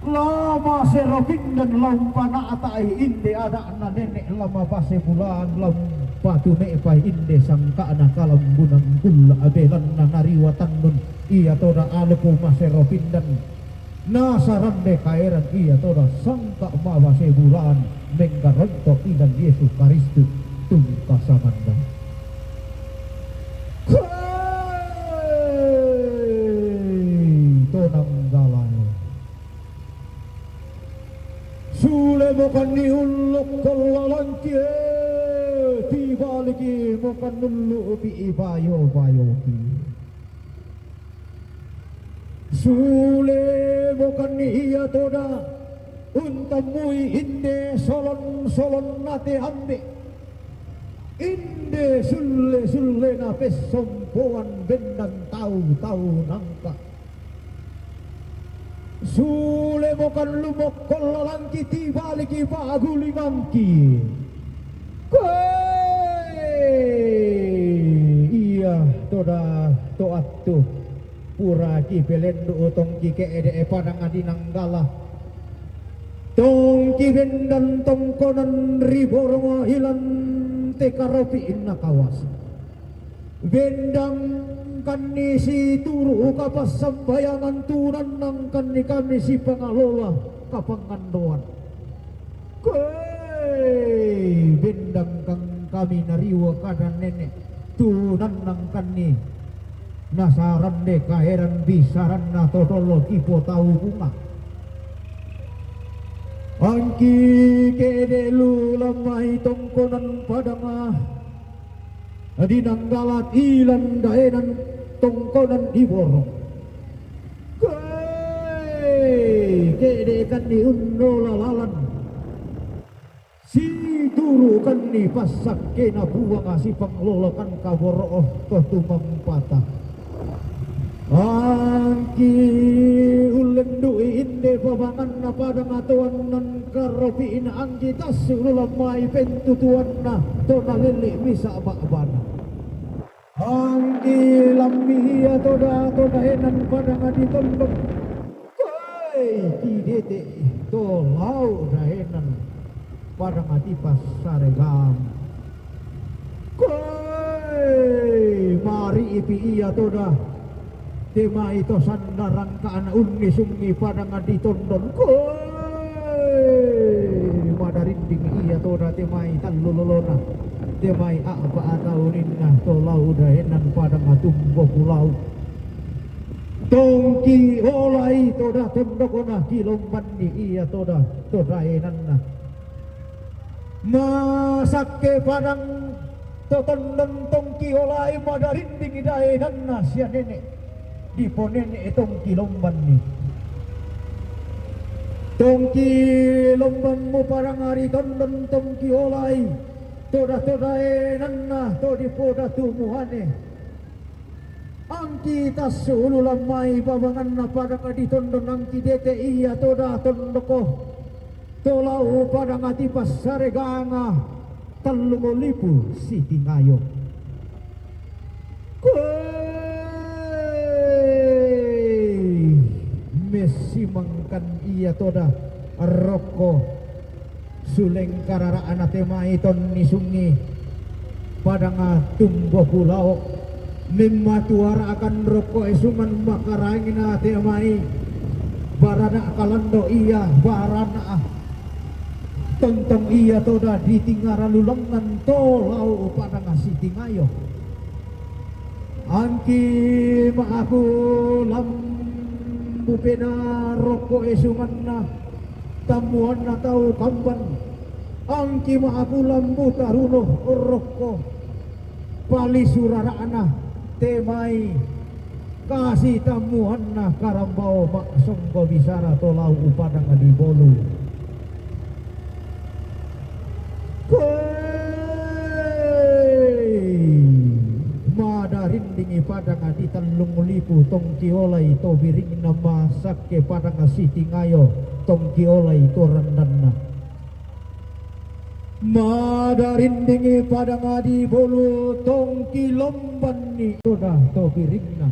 Lama sero pindan laum panata inde adakna nenek lama base bulan laum patu nepai inde sangkana kalambunan kulla abelanna nariwa tannun ia toda alepu masero pindan. Nasarande kaeran ia toda sangka mabase bulan menggaronto ilan Yesus Karistus tungka samanda. Kai, tonang galai. Sule mokan ni ullok kollalangki, tibaliki mokan nullu pi ibayo-bayoki. Sule mokan ni ia toda untamui inde solon-solon nate ambe. Inde sulle-sullena pessompoan bendan tau-tau nangka. Sule mokan lumokkon lalangki tibaliki pagulingangki. Koe ia toda toattu. Pura kipelendu tongki ke'de' padang di Nanggala. Tongki bendan tongkonan ri borongo ilan te karopi'na kawasa. Bendangkanni situru' kapassambayangan tu nannangkanni kami sipangalola kapangandoan. Koe bendangkan kami nariwa kada nene' tu nannangkanni nasarande kaeran bisaranna totolo kipotau bunga. Angki ke'de' lu lammai tongkonan padanga di Nanggala ilan daenan tongkonan di Borong. Koe ke'de'kanni unnola lalan situru'kanni passakkena buanga sipanglolokan kaboro'o to tumampata. Angki ullendu'i inde babanganna padanga toannan karopi'na angki tassu' lu lammai pentutuanna to nalilli' misa' ba'bana. Angki lammi ia toda to daenan padanga di tondok. Koe kidete' to lau' daenan padanga di passaregang. Koe mari'ipi ia toda temai to sandarangka'na unnisungi padanga di tondon. Koe madarinding ia toda temai tallu lolona temai a'pa' atauninna to lau' daenan padanga tumbo pulau. Tongki olai toda tondokona kilombanni ia toda to daenanna. Masakke padang to tondon tongki olai madarinding daenanna sia nene' diponene' tongki lombanni. Tongki lombanmu padanga di tondon tongki olai toda to daenanna to dipoda tu muane. Angki tassu' lu lammai babanganna padanga di tondon angki dete' ia toda tondoko to lau' padanga di passareganga tallung lipu sitingayo. Koe messimangkan ia toda rokko suleng karara'na temai tonni sungi padanga tumbo pulau memmatuara'kan rokko esungan makarangina temai barana kalando ia barana tontong ia toda di tingara lulengngan to lau' padanga sitingayo. Angki ma'aku lam Mupena rokko esunganna tammuanna tau kamban, angki ma'akulambu taruno rokko palisu rara'na, temai kasi tammuanna karambao ma'songko bisara to lau upadang di bolu. Koe madarindingi padang di Tellung Lipu, tongki olai to biringna, masakke padang Sitingayo, tongki olai to randanna. Madarindingi padang di Bolu, tongki lombanni toda to biringna.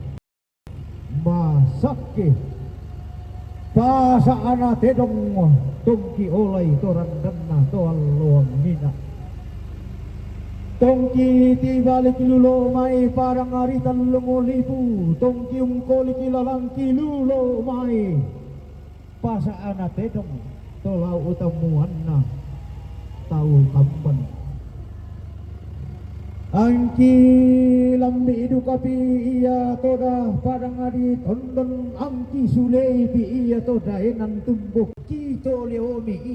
Masakke pasa ana tedong, tongki olai to randanna to alloang mina. Tongki tibalik lulo mai padang ri Tellung Lipu, tongki ungkoliki lalangki lulo mai pasa ana tedong to lau utammuanna tau kamban. Angki lambi dukapi ia toda padang di Tondon, angki suleipi ia toda enan tumbuk, ki to leomi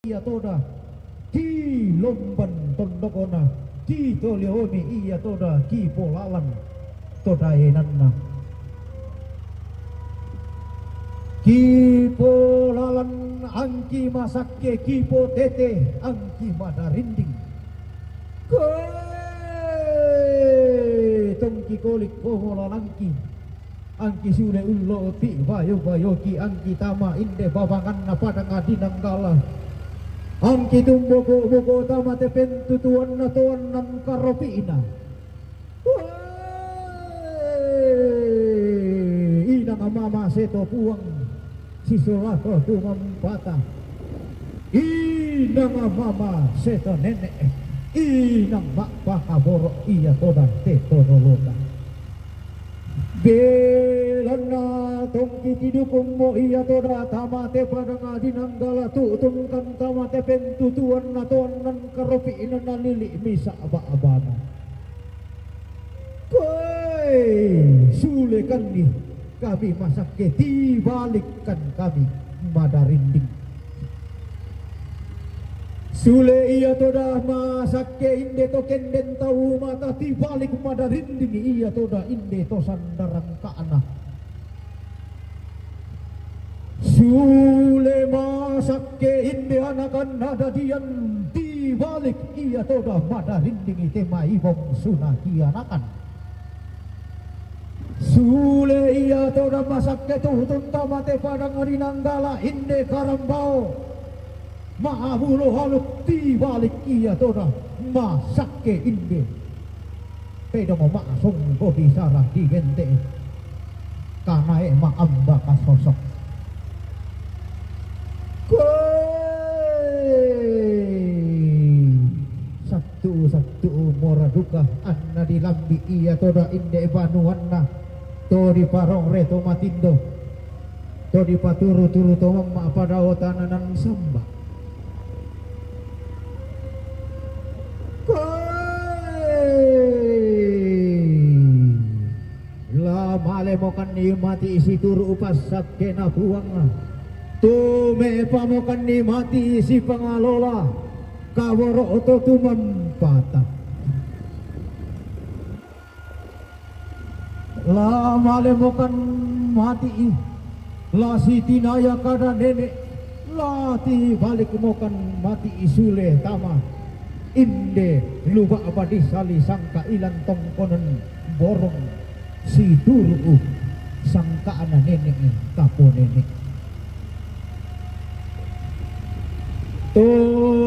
ia toda ki lomban tondokona, ki to leomi ia toda ki polalan toda enanna. Ki polalan angki masakke, ki potete angki madarinding. Koe tongki kolik komo lalangki, angki sule ullopi bayo-bayoki, angki tama inde babanganna padang di Nanggala, angki tumboko-boko tama te pentutuanna toannan karopi'na. Wee, inang mama seto puang sisolako tumampata. Inang mama seto nene', inang ma'pakaboro' ia toda te todolota. Belanna tongki tidukummo ia toda tama te padang di Nanggala, tu'tungkan tama te pentutuanna toannan karopi'na, nalili' misa' ba'bana. Koe sulekanni kami masakke, tibalikkan kami madarinding. Sule ia toda masakke inde to kenden tau mata, tibalik madarinding ia toda inde to sandarangka'na. Sule masakke inde anakanna dadian, tibalik ia toda madarinding i te maibong sunaki anakan. Sule ia toda masakke tu'tun tama te padang di Nanggala inde karambao. Ma'bulo haluk, tibalik ia toda masakke inde. Tedong ma'songko bisara di bente, kanae ma'amba kasosok. Koe sattu-sattu mora duka anna dilambi ia toda inde banuanna to diparongre to matindo. To dipaturu-turu to mamma' padao tananan samba. Koe la malemokanni mati situru' passakkena Puang, tume'pamokanni mati sipangalola kaboro' to tumampata. La malemokan mati'i, la sitinaya kada nene', la tibalikmokan mati'i sule tama inde luba'ba disali sangka ilan tongkonan borong situru'u sangka'na nene' tapo nene'. To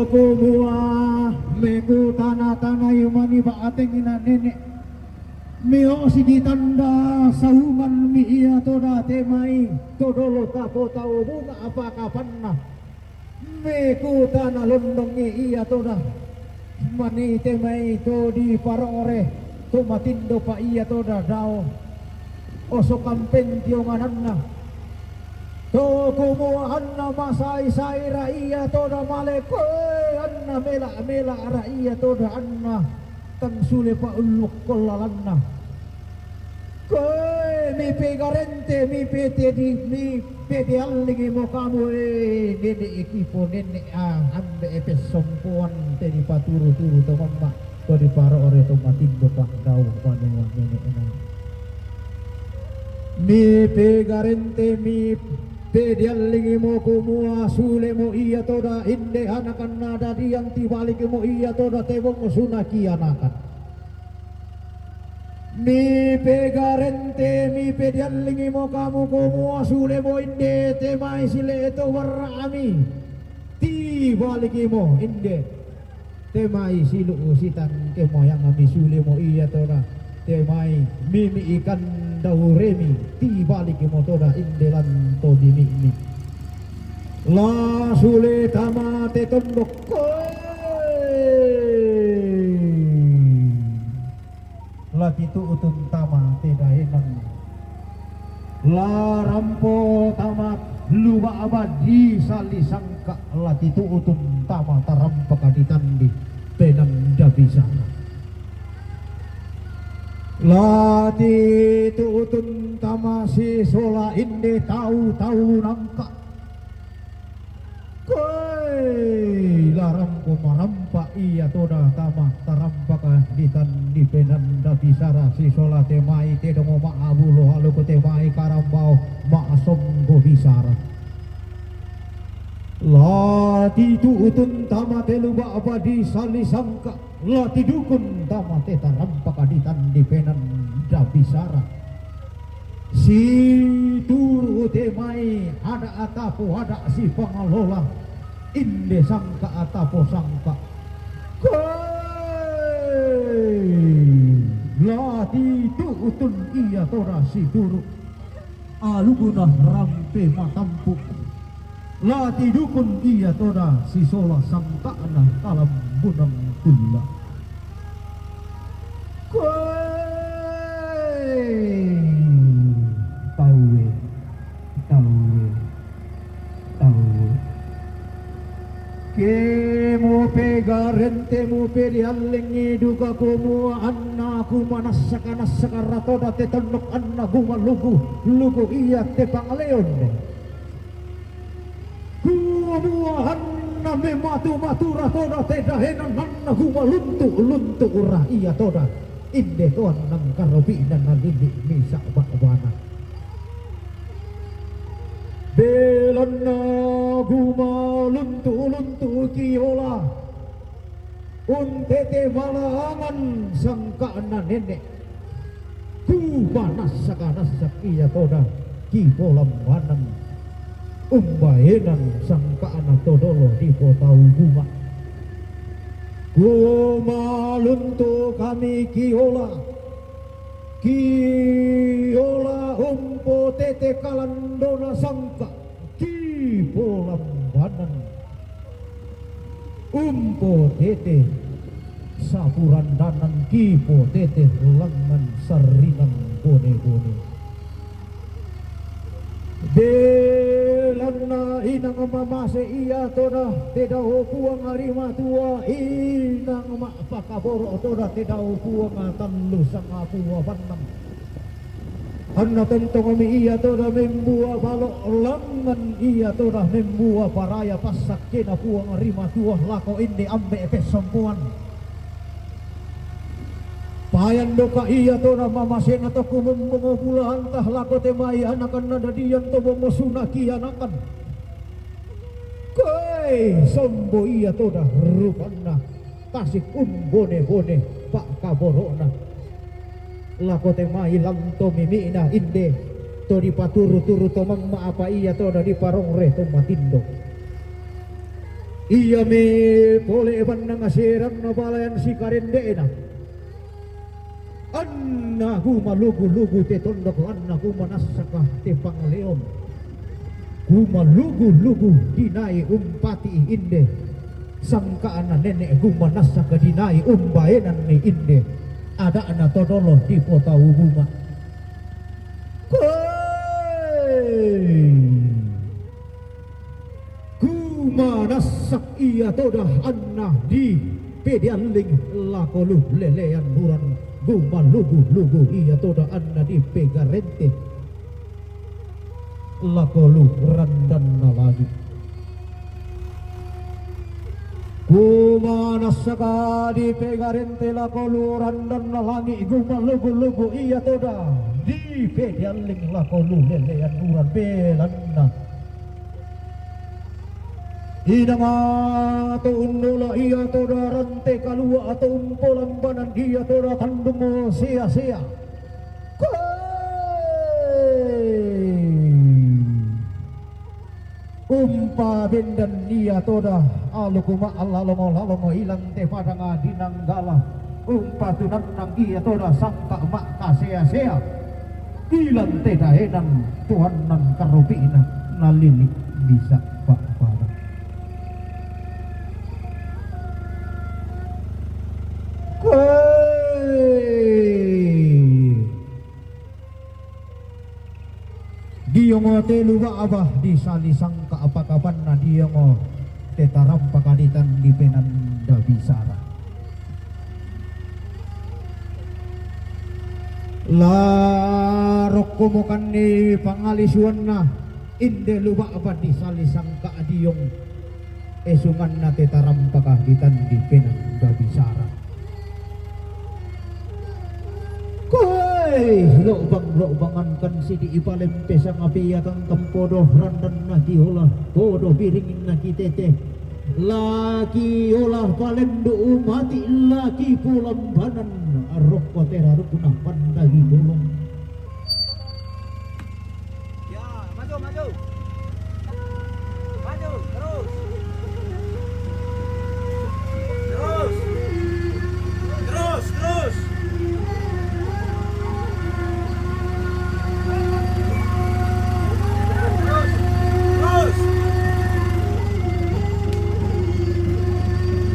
kumua mekutana-tanai mani ba'tengna nene'. Miosi ditanda saunganmi ia toda te mai to dolo tapo tau bunga apa kapanna. Mekutana londongi ia toda mani te mai to diparongre to matindo pa ia toda dao. Oso kampeng tiongananna. To kumua anna masai-saira ia toda male koe anna mela-mela'ra ia toda anna tang sule pa ullukko lalanna. Koe Mi pegarente, mi pete di, mi pete allingi mo kamu, eh, nene ikipo nene, ah, ambe e pesompoan te di paturu-turu to mamma, to di paro ore to matindo pak dau banua nene ena. Mi pegarente, mi pete allingi mo kumua sule mo ia toda inde anakan nada dianti balik mo ia toda tebong sunaki anakan. Mi pegarente, mi pediallingi mo kamu kumua sule mo inde te mai sile to warra ami. Ti baliki mo inde te mai silu usitan ke moyang ami sule mo ia toda te mai mimi ikan dauremi. Ti baliki mo toda inde lanto mimi. La sule tama te tondok. Koe. La titu'utun tama te daenan. La rampo tama luba abadi sali sangka la titu'utun tama tarampaka ditandi penanda bisa. La titu'utun tama sisola inde tau-tau nangka. Koe, la rampo marampa ia toda tama tarampaka ditandi penanda bisara sisola te mai te dongo maabulo aluku te mai karambao maasonggo bisara. La titu'utun tama te luba abadi sali sangka. La tidukun tama te tarampaka ditandi penanda bisara. Situru te mai ada atapo ada si pangalola inde sangka atapo sangka. Koe, la titu'utun ia toda situru. Aluguna rampe matampu. La tidukun ia toda sisola sangka'na talambunang kulla. Koe, taue, taue, taue. Ke mo pegarente mo pediallingi duka kumua anna kumanasaka-nasaka ratoda te tondok anna kumalugu-lugu ia te pangaleon. Kumua anna mematu-matu ratoda te daenan anna kumaluntu-luntu ra ia toda. Inde toan nang karobi'na nalili misa ba'bana. Belanna kumaluntu-luntu kiola. Untete malangan sangka'na nene. Kumanasaka-nasaka ia toda kipolambanan. Umbaenan sangka'na todolo dipotau bunga. Kumaluntu kami kiola. Kiola umpotete kalandona sangka. Kipolambanan. Umpotete sapurandanan kipotete langan sarinan bone-bone. Belanna inang mamase ia toda te dao puang ari matua inang ma pakaboro toda te dao puang tallu sangapua bannang. Anna tontongami ia toda membua balo langan ia toda membua paraya passakkena puang ari matua lako inde ambe pessompoan. Payan doka ia toda mamasena tokko mumbongo pulahanta lako te mai anakanna dadian to bongo sunaki anakan. Koe sombo ia toda rupanna tasik umbone-bone pakkaborona. Lako te mai lanto mimi'na inde to dipaturu-turu to mamma apa ia toda diparongre to matindo. Ia me pole bannang aseranna balayan sikarende'na. Anna kumalugu-lugu te tondok anna kumanassaka te pangaleon. Kumalugu-lugu dinai umpati inde. Sangka'na nene kumanassaka dinai umbaenanni inde. Ada'na todolo dipotau bunga. Koe. Kumanassak ia toda anna dipedialling lako lu lelean buran Gumalugu-lugu ia toda anna dipegarente lako lu randanna langi'. Kumanassaka dipegarente lako lu randanna langi', gumalugu-lugu ia toda dipedealling lako lu lelean uran belanna. Inang ato unnola ia toda rante kalua' ato umpolambanan ia toda tandung sea-sea. Koe! Umpabendan ia toda aluku ma'lalomo-lalomo ilan te padanga dinanggala. Umpatunannang ia toda sangka' ma'kasea-sea. Ilan te daenan tuannan karopi'na nalili' bisa' pa'pada. Koe! Diongo te lu ba'ba disali sangka' pakabanna diongo te tarampaka ditandi penanda bisara. La rokkomokanni pangalisuanna inde lu ba'ba disali sangka' diong. Esunganna te tarampaka ditandi penanda bisara. Koe, lo'bang-lo'bangankan sidi' ipalempe sangapiakang kempodo randanna kiola, podo biringinna kitete. Laki ola palendu' umati' laki polambanan rokko terarukna pandagi bolong. Ya, maju, maju. Maju, terus. Terus. Terus, terus. Terus. Terus.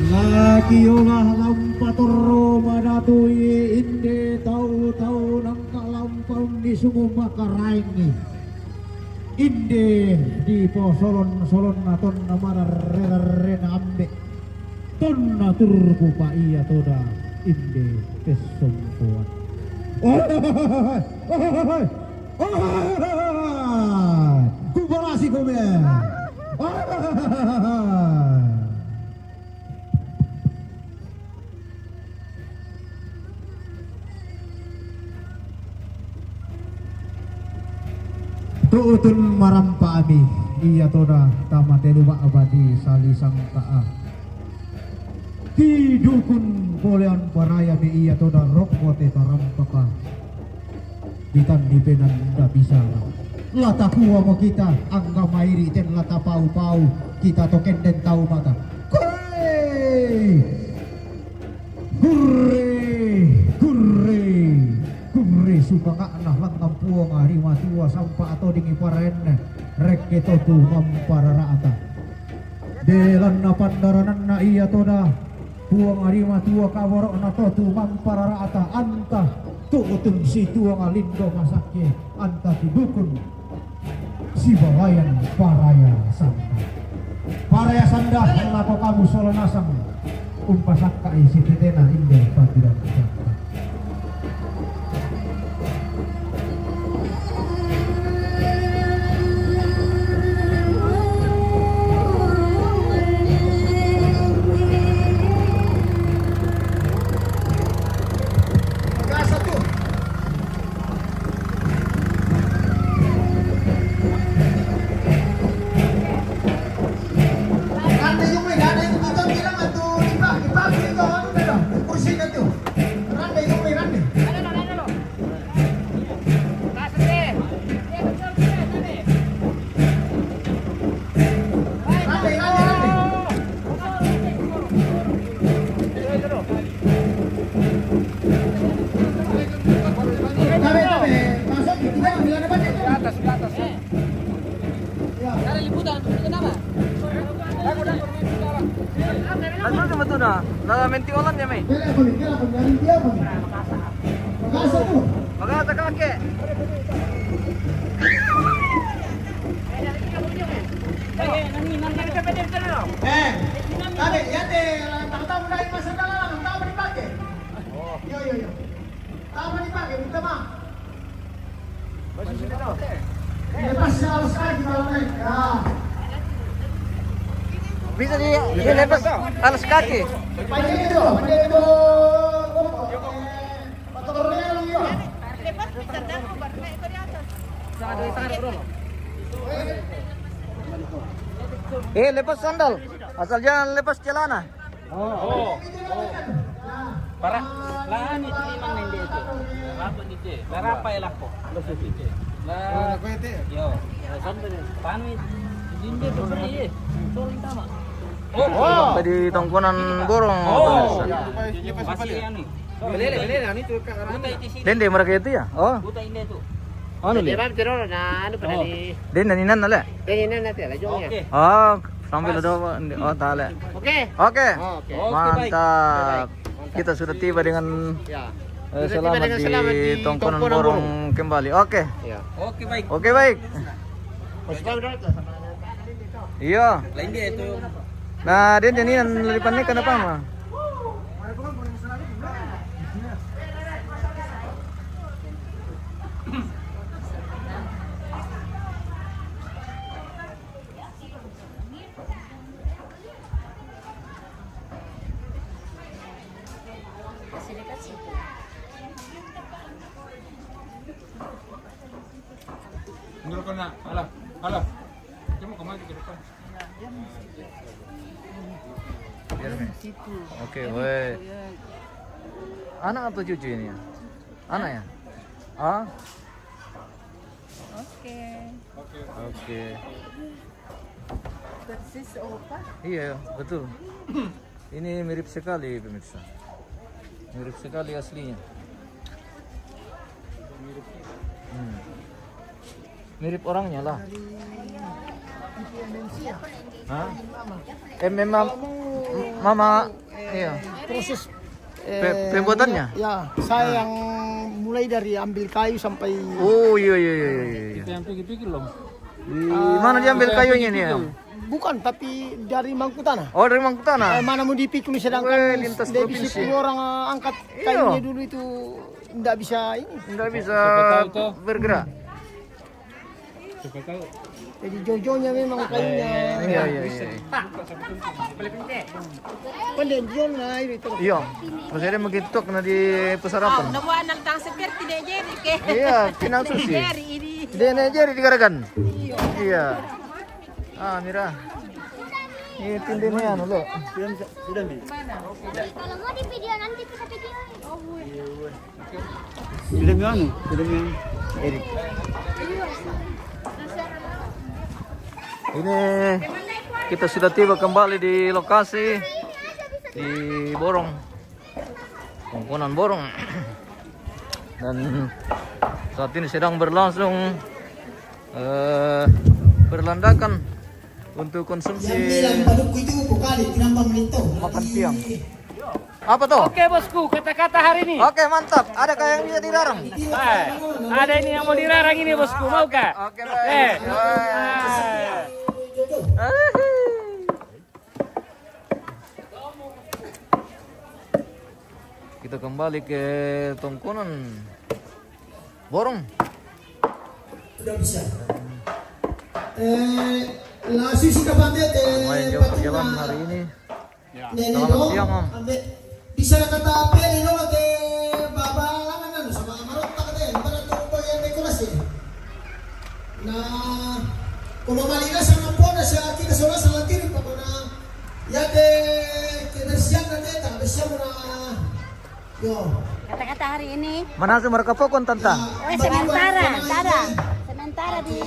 Laki ola lampa torro madatui inde tau-tau nang kalampaun di sumu makaraengngi. Inde di posolon-solonna tonna mararre-rarrena ambe'. Tonna turku pa ia toda inde pessompoan. Ohohohoi! Ohohohoi! Ohohohoi! Kubalasi kome! Ohohohoi! Tu'utun marampa ami, ia toda tama telu ba'ba disali sangka'a. Tidukun polean paraya mi ia toda rokko te tarampaka. Ditandi penanda bisara. La takuamo kita, angga mairi' ten la tapau-pau kita to kenden tau mata. Koe! Kurre, kurre, kurre sumanga'na langngan Puang ri Matua sampa atodingi paraenna rekke to tumamparara'ta. Belanna pandarananna ia toda Puang ri Matua kaboro'na to tumamparara'ta anta tu'utun situang lindo masakke anta tidukun sibalayan paraya sanda. Paraya sanda lako kamu sola nasang umpasakka'i sitetena inde patirang sanda. Atas, atas. Ada liputan, liputan apa? Ano ba ito na? Lala menti olan niya, may. Magkasa kake. Eh, tabe, yate, tahu-tahu dari masa dalam, tahu dipakai. Yo, yo, yo. Bisa di, dilepas alas kaki. Eh, lepas sandal. Asal jangan lepas celana. Oh. Oh. Para, lah, ni tiniman na hindi ito. Larapa ni Che. Larapa yung lako. Lah, yo. Paano yun? Hindi ito, hindi eh. Sorry, tama. Oh. Tadi tongkonan borong. Oh. Masih yan eh. Belele, belele, ano ito? Dende, mereka itu ya? Oh. Buta hindi ito. Ano le? Pero na ano pa na ni? Dende, ninan na le. Dende, ninan na tela, jong ya. Okay. Oh, sambil ada apa? Oh, tale. Okay. Okay. Oh, okay. Mantap. Kita sudah tiba dengan, eh, selamat di Tongkonan Borong kembali. Oke. Ya. Oke, baik. Oke, baik. Iya. Lain dia itu. Nah, dia jadi yang lebih panik kenapa, mah? Mundur kau nak. Alah, alah. Dia mau kemana ke depan? Biar ni. Oke, weh. Anak atau cucu ini ya? Anak ya? Ah? Oke. Oke. Persis opa. Iya, betul. Ini mirip sekali, pemirsa. Mirip sekali aslinya. Hmm. Mirip orangnya lah. Hah? M M A, mama. Iya. Proses, eh, pembuatannya? Ya, saya yang mulai dari ambil kayu sampai. Oh, iya, iya, iya, iya, iya. Kita yang pikir-pikir loh. Di mana dia ambil kayunya ini, ya? Bukan, tapi dari mangku tanah. Oh, dari mangku tanah. Eh, mana mau dipikul, sedangkan. Weh, lintas provinsi. Orang, eh, angkat kayunya dulu itu ndak bisa ini. Ndak bisa bergerak. Siapa tahu. Jadi jojonya memang kayunya. Iya, iya, iya. Pendek, John, nah, itu. Iya. Masih ada begitu kena di pesarapan. Nabuan nang tang seperti dia jadi ke. Iya, pinang susi. Dia ini. Dia naik jadi digaragan. Iya. Ah, mira. Ini tindin ni anu lo. Sudah, sudah, Bi. Kalau mau di video nanti kita video. Sudah, Bi, anu? Sudah, Bi, anu? Erik. Ini kita sudah tiba kembali di lokasi di Borong. Tongkonan Borong. Dan saat ini sedang berlangsung, eh, berlandakan untuk konsumsi makan siang. Apa tuh? Oke, bosku, kata-kata hari ini. Oke, mantap. Adakah yang bisa dilarang? Eh, ada ini yang mau dilarang ini, bosku. Mau kah? Oke, baik. Eh. Baik. Kita kembali ke Tongkonan Borong. Sudah bisa. Eh, langsung si kapatete. Main jauh perjalanan hari ini. Ya. Selamat siang, Om. Bisa kata apa ini, no, te baba langan, no, sama marotta kata, mana tuh yang dekorasi. Nah, kalau malina sama pona, saya kita sola salah diri, pokoknya. Ya, te kebersihan nanti, tak bersihan, nah. Yo. Kata-kata hari ini. Mana sih mereka pokon, Tanta? Oh, sementara, tada. Sementara di,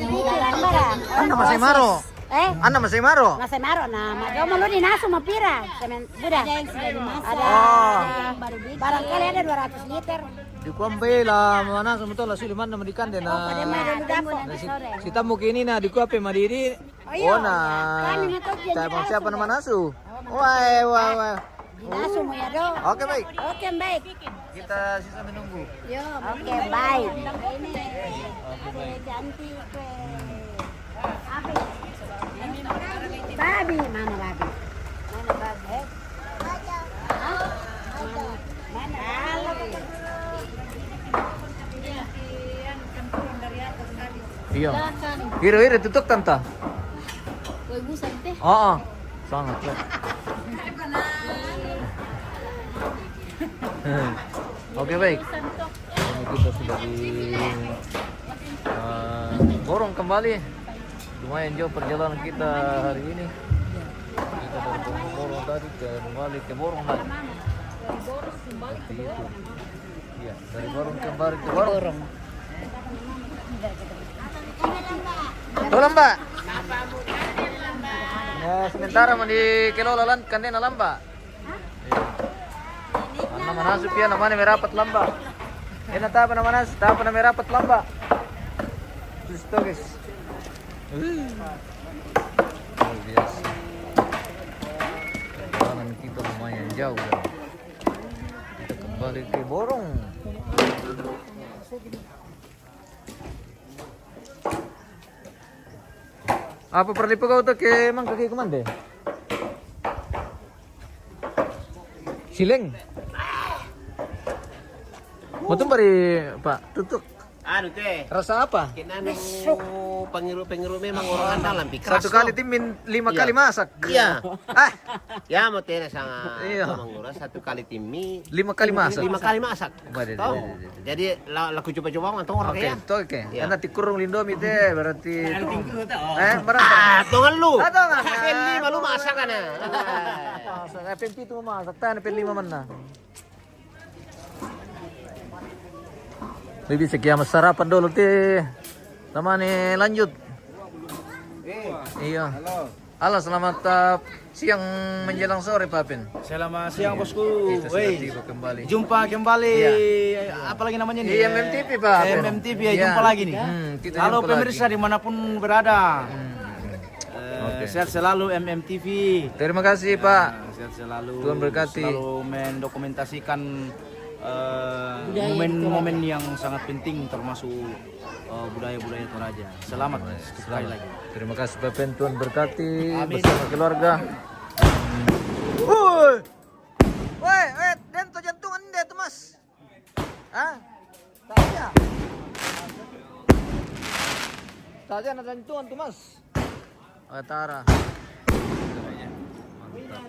di Tambara. Anda masih maro? Eh? Anda masih maro? Masih maro, nah, ma-, jauh malu di nasu ma pira. Semen-, buda. Ada yang sudah dimasak, ada yang baru bikin. Barangkali ada dua ratus liter. Di kuambe la mana sementara la suli mana medikan deh, nah. Oh, pada mana dulu dapur. Nah, si, si tamu kini, nah, di kuape madidi. Oh, iya. Oh, nah. Kami mau tahu dia. Siapa, siapa nama nasu? Wah, wah, wah. Langsung ya, dong. Oke, baik. Oke, baik. Kita sisa menunggu. Yo, oke, baik. Ini. Oke, baik. Cantik, weh. Apa? Babi, mana babi? Mana babi? Hah? Mana? Halo. Yang kan turun dari atas tadi. Iya. Belakang. Iro, iro, tutup, Tanta. Woi, busan, teh. Oo. Sangat, ya. Oke, baik. Busan, toh. Ini kita sudah di, eh, Borong kembali. Lumayan jauh perjalanan kita hari ini. Kita dari Borong, Borong tadi ke, kembali ke Borong lagi. Seperti itu. Iya, dari Borong kembali ke Borong. Borong. Tolong, Mbak. Ya, sementara mau dikelola lan kandena lamba. Iya. Mana mana supaya iya, namanya merapat lamba. Enak tak apa namanya? Tak apa namanya merapat lamba. Terus tuh, guys. Uh. Luar biasa. Perjalanan kita lumayan jauh, ya. Kita kembali ke Borong. Apa perlu kau tuh ke mang kaki kemande? Sileng. Mau tuh bari, Pak, tutuk. Anu teh. Rasa apa? Kena anu pengiru-pengiru memang orang andalan, pi. Satu kali timin lima kali masak. Iya. Ah, ya mau teh sangat. Iya. Mangura satu kali timi lima kali masak. Lima kali masak. Waduh, tahu? Waduh, waduh, waduh. Jadi la-, laku coba-coba orang tuh orang. Oke, ya. Itu oke. Iya. Karena tikurung lindomi teh berarti. Eh, berapa? Ah, tongan lu. Ah, tongan. Ini malu masak kan ya. Masak, eh, pempi itu masak, tan pempi lima mana? Lebih sekian sarapan dulu teh. Sama nih lanjut. Iya. Halo, selamat, eh, siang menjelang sore, Pak Pin. Selamat siang, bosku. Kita sudah tiba kembali. Jumpa kembali. Iya. Apa lagi namanya nih? Iya, M M T V, Pak Pin. M M T V, ya, jumpa lagi nih. Hmm, kita jumpa lagi. Halo, pemirsa dimanapun berada. Hmm. Eh, oke. Sehat selalu, M M T V. Terima kasih, Pak. Ya, sehat selalu. Tuhan berkati. Selalu mendokumentasikan, eh, momen-momen yang sangat penting, termasuk, eh, budaya-budaya Toraja. Selamat sekali lagi. Terima kasih, Pak Pin. Tuhan berkati bersama keluarga. Amin. Woi. Woi, eh, den to jantungan deh tuh, Mas. Hah? Tanya. Tanya ada jantungan tuh, Mas. Oh, Tara. Mantap.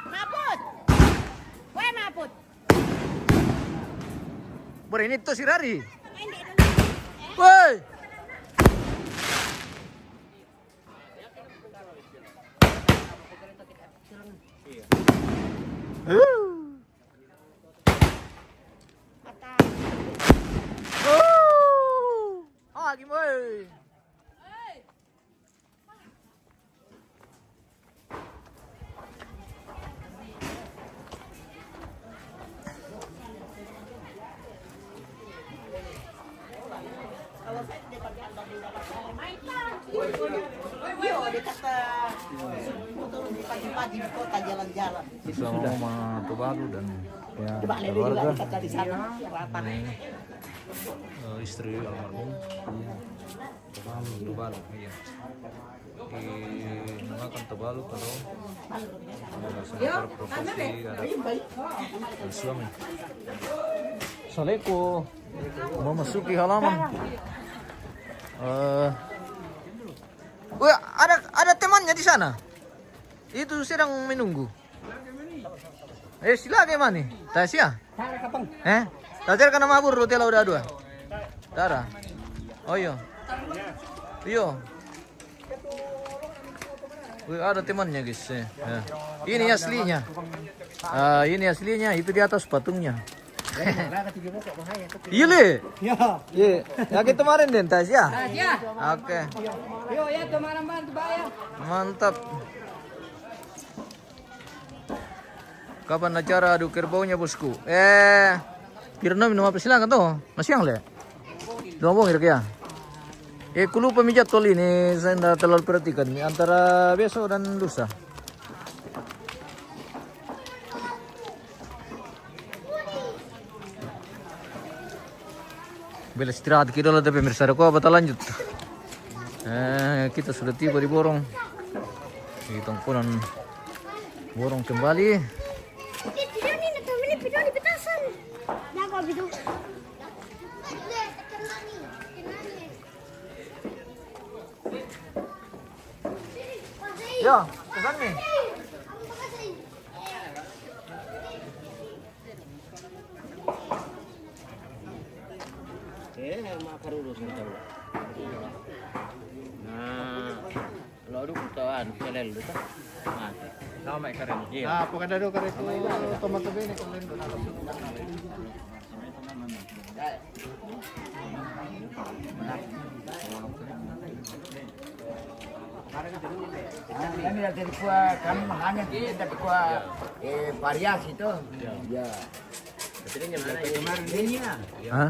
Maput. Weh, Maput. Bro, ini tuh si Rari. Woi. Ah, gimana? Iya, dia kata, motor di pagi-pagi di kota jalan-jalan. Sama Mama Tuvalu dan, ya, keluarga. Kata di sana, rata. Ini, eh, istri almarhum. Tuvalu, iya. Di, menggunakan Tuvalu kalau ada sementara profesi ada suami. Assalamualaikum. Memasuki halaman. Eh, wah, ada, ada temannya di sana. Itu sedang menunggu. Eh, sila ke mana? Tasia. Eh? Tajar kana mabur roti lau dua. Tara. Oh, iyo. Iyo. Wih, ada temannya, guys. Eh, ya. Ini aslinya. Ah, ini aslinya, itu di atas patungnya. Iya, Le. Ya. Iya. Ya, kita kemarin, Den, Tasia. Tasia. Oke. Yo, ya, teman-teman, bayar. Mantap. Kapan acara adu kerbaunya, bosku? Eh, pira nomi no apa silakan toh? Masih yang le? Dua bong kira-kira. Eh, ku lupa mi jadwal ini, saya ndak terlalu perhatikan. Ini antara besok dan lusa. Bela istirahat kita dulu, tapi pemirsa, ada apa, kita lanjut. Eh, kita sudah tiba di Borong. Di tongkonan Borong kembali. Di petasan. Jago gitu. Ya, pesan nih. Eh, makan dulu sebentar. Nah, kalau dulu kita anu, kita lelu tuh. Mati. Nama keren. Iya. Nah, pokoknya dulu keren itu tomat bene keren. Kami dari kuah, kami makanya kita kuah, eh, variasi tuh. Ya. Hah?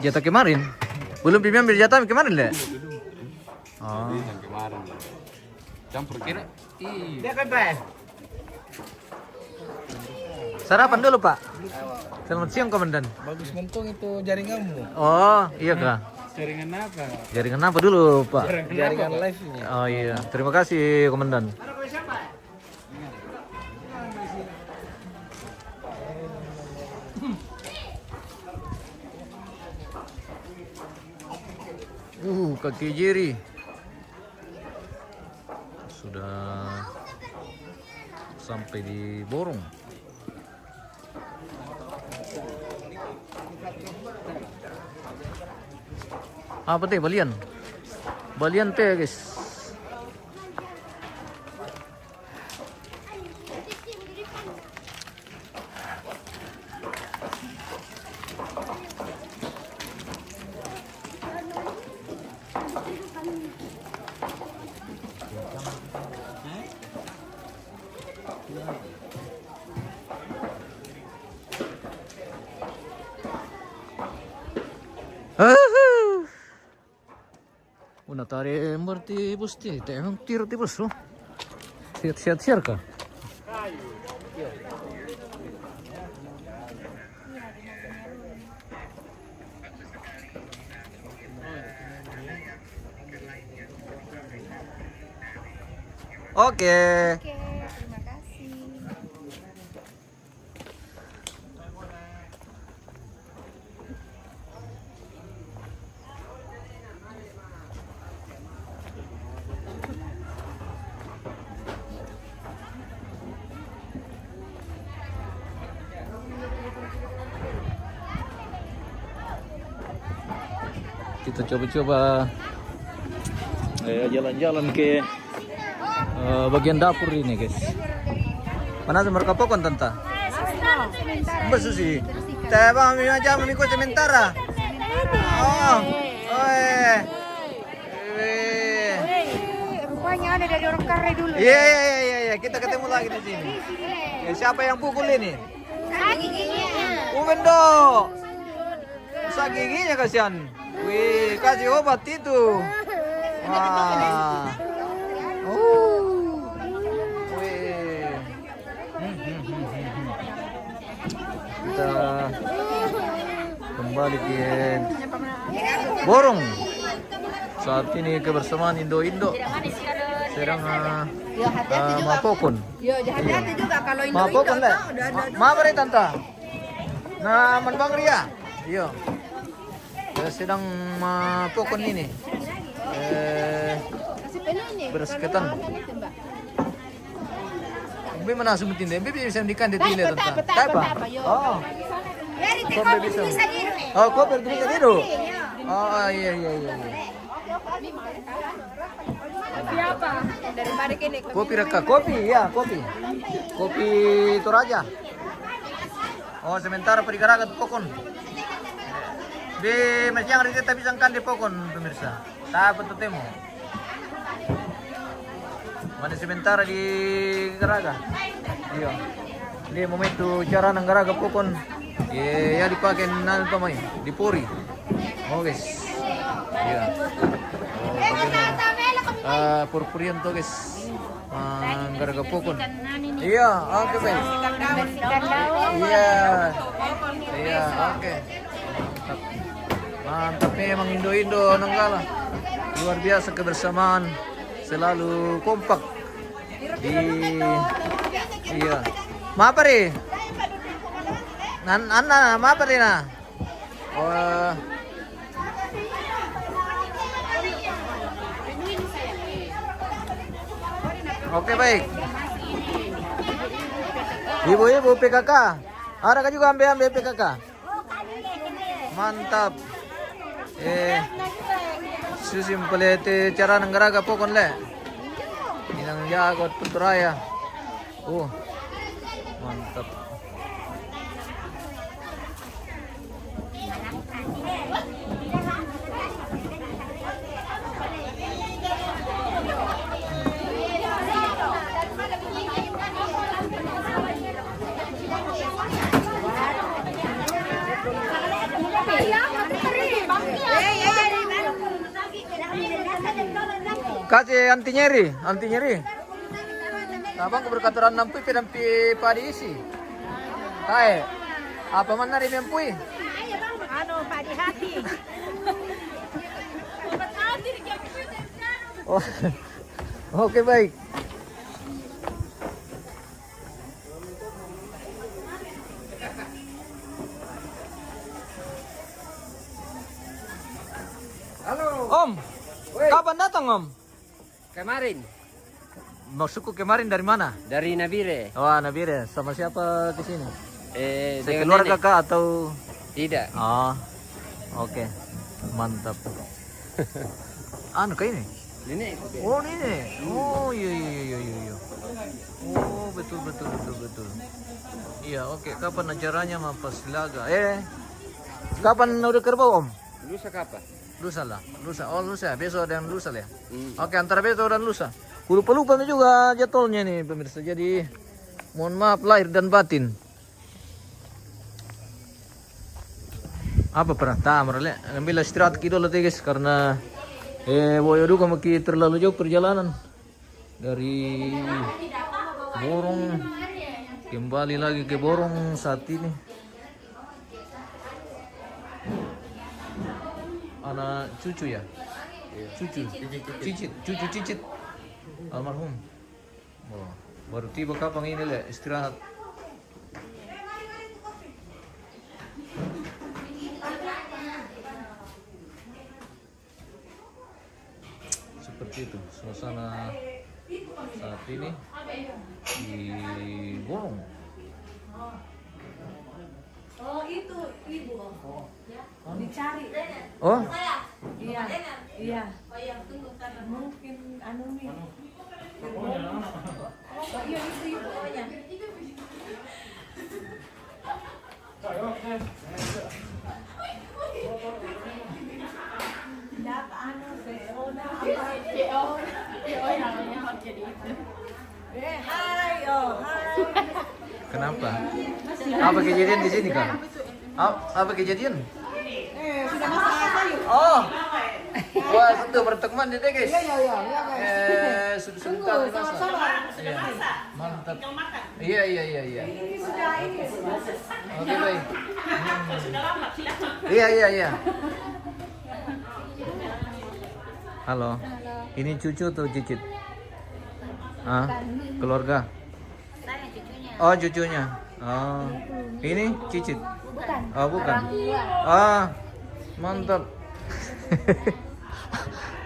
Jatah kemarin? Belum, Pimi ambil jatah kemarin, le? Oh. Kemarin. Campur kira. Iya. Sarapan dulu, Pak. Selamat siang, Komandan. Bagus mentong itu jaringanmu. Oh, iya kah? Jaringan apa? Jaringan apa dulu, Pak? Jaringan live ini. Oh iya, terima kasih, Komandan. Uh, kaki Jiri sudah sampai di Borong. Apa teh, balian? Balian teh, guys. Una tare merti busti, te emang tiro ti bus, oh. Siat-siat siar ka? Oke. Oke, terima kasih. Kita coba-coba, eh, jalan-jalan ke, eh, bagian dapur ini, guys. Mana sih mereka pokon, Tanta? Mbak Susi. Teh, bang, mi aja, mi kok sementara. Oh, oh, eh. Eh. Rupanya ada dari orang Kare dulu. Iya, iya, iya, iya, iya. Kita ketemu lagi di sini. Ya, siapa yang pukul ini? Uben do. Rusak giginya kasihan. Wih, kasih obat itu. Wah. Uh. Wih. Kita kembali ke Borong. Saat ini kebersamaan Indo-Indo sedang, eh, eh, mapokon. Yo, hati-hati juga kalau Indo-Indo. Mapokon, le. Maaf, Tanta. Nah, aman Bang Ria. Iya. Saya sedang mapokon ini. Eh, beras ketan. Mbe mana sumutin deh, mbe bisa dikan deh tile, Tanta. Tapa, tapa, yo. Oh. Kok bisa? Oh, kok bisa tidur? Oh, iya, iya, iya, iya. Siapa? Dari kene. Kopi raka, kopi, ya, kopi. Kopi Toraja. Oh, sementara perikaraga tu pokon. Di masiang rite tapi sangkan di pokon, pemirsa. Takut tu temo. Mana sementara di garaga. Iya. Di momentu cara nang garaga pokon. Iya, ya dipakai nang pamai, di pori. Oh, guys. Iya. Oh, bagaimana? Ah, purpurian tu, guys. Ah, garaga pokon. Iya, oke, Bel. Iya. Iya, oke. Mantap. Mantap memang Indo-Indo Nanggala. Luar biasa kebersamaan. Selalu kompak. Di, iya. Mapa, Re? Nan, Anna, mapa dina? Oh. Oke, baik. Ibu-ibu P K K. Ada kah juga ambil-ambil P K K? Mantap. Eh, susim pelete cara nanggaraga pokon le. Inang jago tuturaya. Uh, mantap. Kasih anti nyeri, anti nyeri. Abang berkaturan nampi, pedampi padi isi. Kae. Apa mana di mempui? Anu, padi hati. Oh. Oke, baik. Halo. Om, woi. Kapan datang, Om? Kemarin. Maksudku kemarin dari mana? Dari Nabire. Wah, Nabire. Sama siapa ke sini? Eh, dengan sekeluarga nenek kah atau? Tidak. Oh, oke. Mantap. Anu kah ini? Nenek. Oh, nenek. Oh, iya, iya, iya, iya, iya, iya. Oh, betul, betul, betul, betul. Iya, oke. Kapan acaranya, Mapa Silaga? Eh, kapan udah kerbau, Om? Lusa kapan? Lusa lah, lusa. Oh, lusa. Besok dan lusa lah ya. Hmm. Oke, antara besok dan lusa. Lupa-lupa juga jadwalnya nih, pemirsa. Jadi, mohon maaf lahir dan batin. Apa pernah tamar le? Ambil istirahat kita lah, guys, karena eh, boyo duka maki terlalu jauh perjalanan dari Borong, kembali lagi ke Borong saat ini. Anak cucu ya? Iya. Cucu. Cicit, cicit. Cicit, cucu cicit. Almarhum. Oh, baru tiba kapan ini le istirahat? Seperti itu suasana saat ini di Borong. Oh, itu ibu. Dicari. Oh? Iya. Iya. Mungkin anu nih. Oh, iya, itu ibu. Eh, hai, oh, hai. Kenapa? Apa kejadian di sini, Kak? Ap- apa kejadian? Eh, sudah masak sayur. Oh. Wah, tentu berteman di guys. Iya, iya, iya, iya, guys. Eh, su- Tunggu, sebentar dimasak. Sabar, sabar. Iya. Mantap. Iya, iya, iya, iya. Ini sudah, ini sudah. Oke, baik. Iya, iya, iya. Halo. Halo. Ini cucu atau cicit? Ah, bukan. Keluarga? Saya cucunya. Oh, cucunya. Oh. Ini cicit? Bukan. Oh, bukan. Orang tua. Ah, mantap.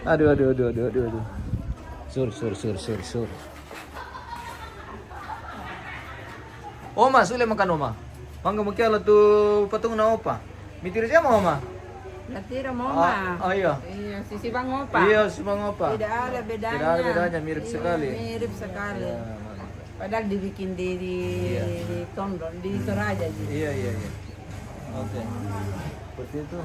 Aduh, aduh, aduh, aduh, aduh, aduh. Sur, sur, sur, sur, sur. Oma, sule makan, Oma. Mangga mukiala tu patung na opa. Mitiri siapa, Oma? Natira mama. Ah, ah, iya. Iya, sisi bang opa. Iya, sisi bang opa. Tidak ada bedanya. Tidak ada bedanya, mirip sekali. Iya, mirip sekali. Iya, mantap. Padahal dibikin di, di, iya, di Tondon, di Toraja gitu. Iya, iya, iya. Oke. Seperti itu.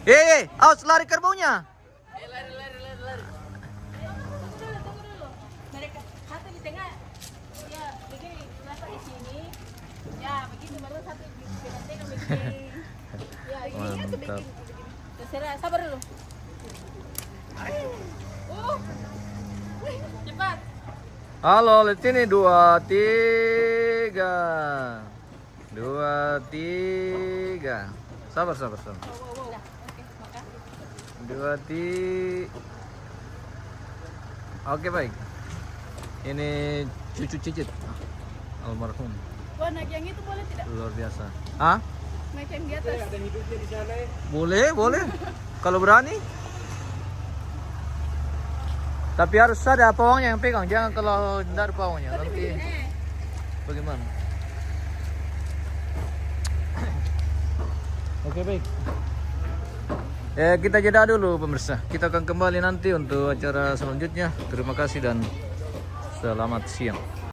Eh, eh, awas lari kerbaunya. Eh, lari, lari, lari, lari. Tunggu dulu, tunggu dulu. Mereka satu di tengah. Ya, begini, satu di sini. Ya, begitu, baru satu di tengah-tengah begini. Ya, ini satu begini, begini. Terserah, sabar dulu. Uh. Cepat. Halo, lihat sini, dua, tiga. Dua, tiga. Sabar, sabar, sabar. Dua, ti- Oke, baik. Ini cucu Cicit, almarhum. Wah, naik yang itu boleh tidak? Luar biasa. Hah? Naik yang di atas. Boleh, boleh. Kalau berani. Tapi harus ada pawangnya yang pegang. Jangan kalau tidak ada pawangnya. Nanti bagaimana? Oke, baik. Eh, kita jeda dulu, pemirsa. Kita akan kembali nanti untuk acara selanjutnya. Terima kasih dan selamat siang.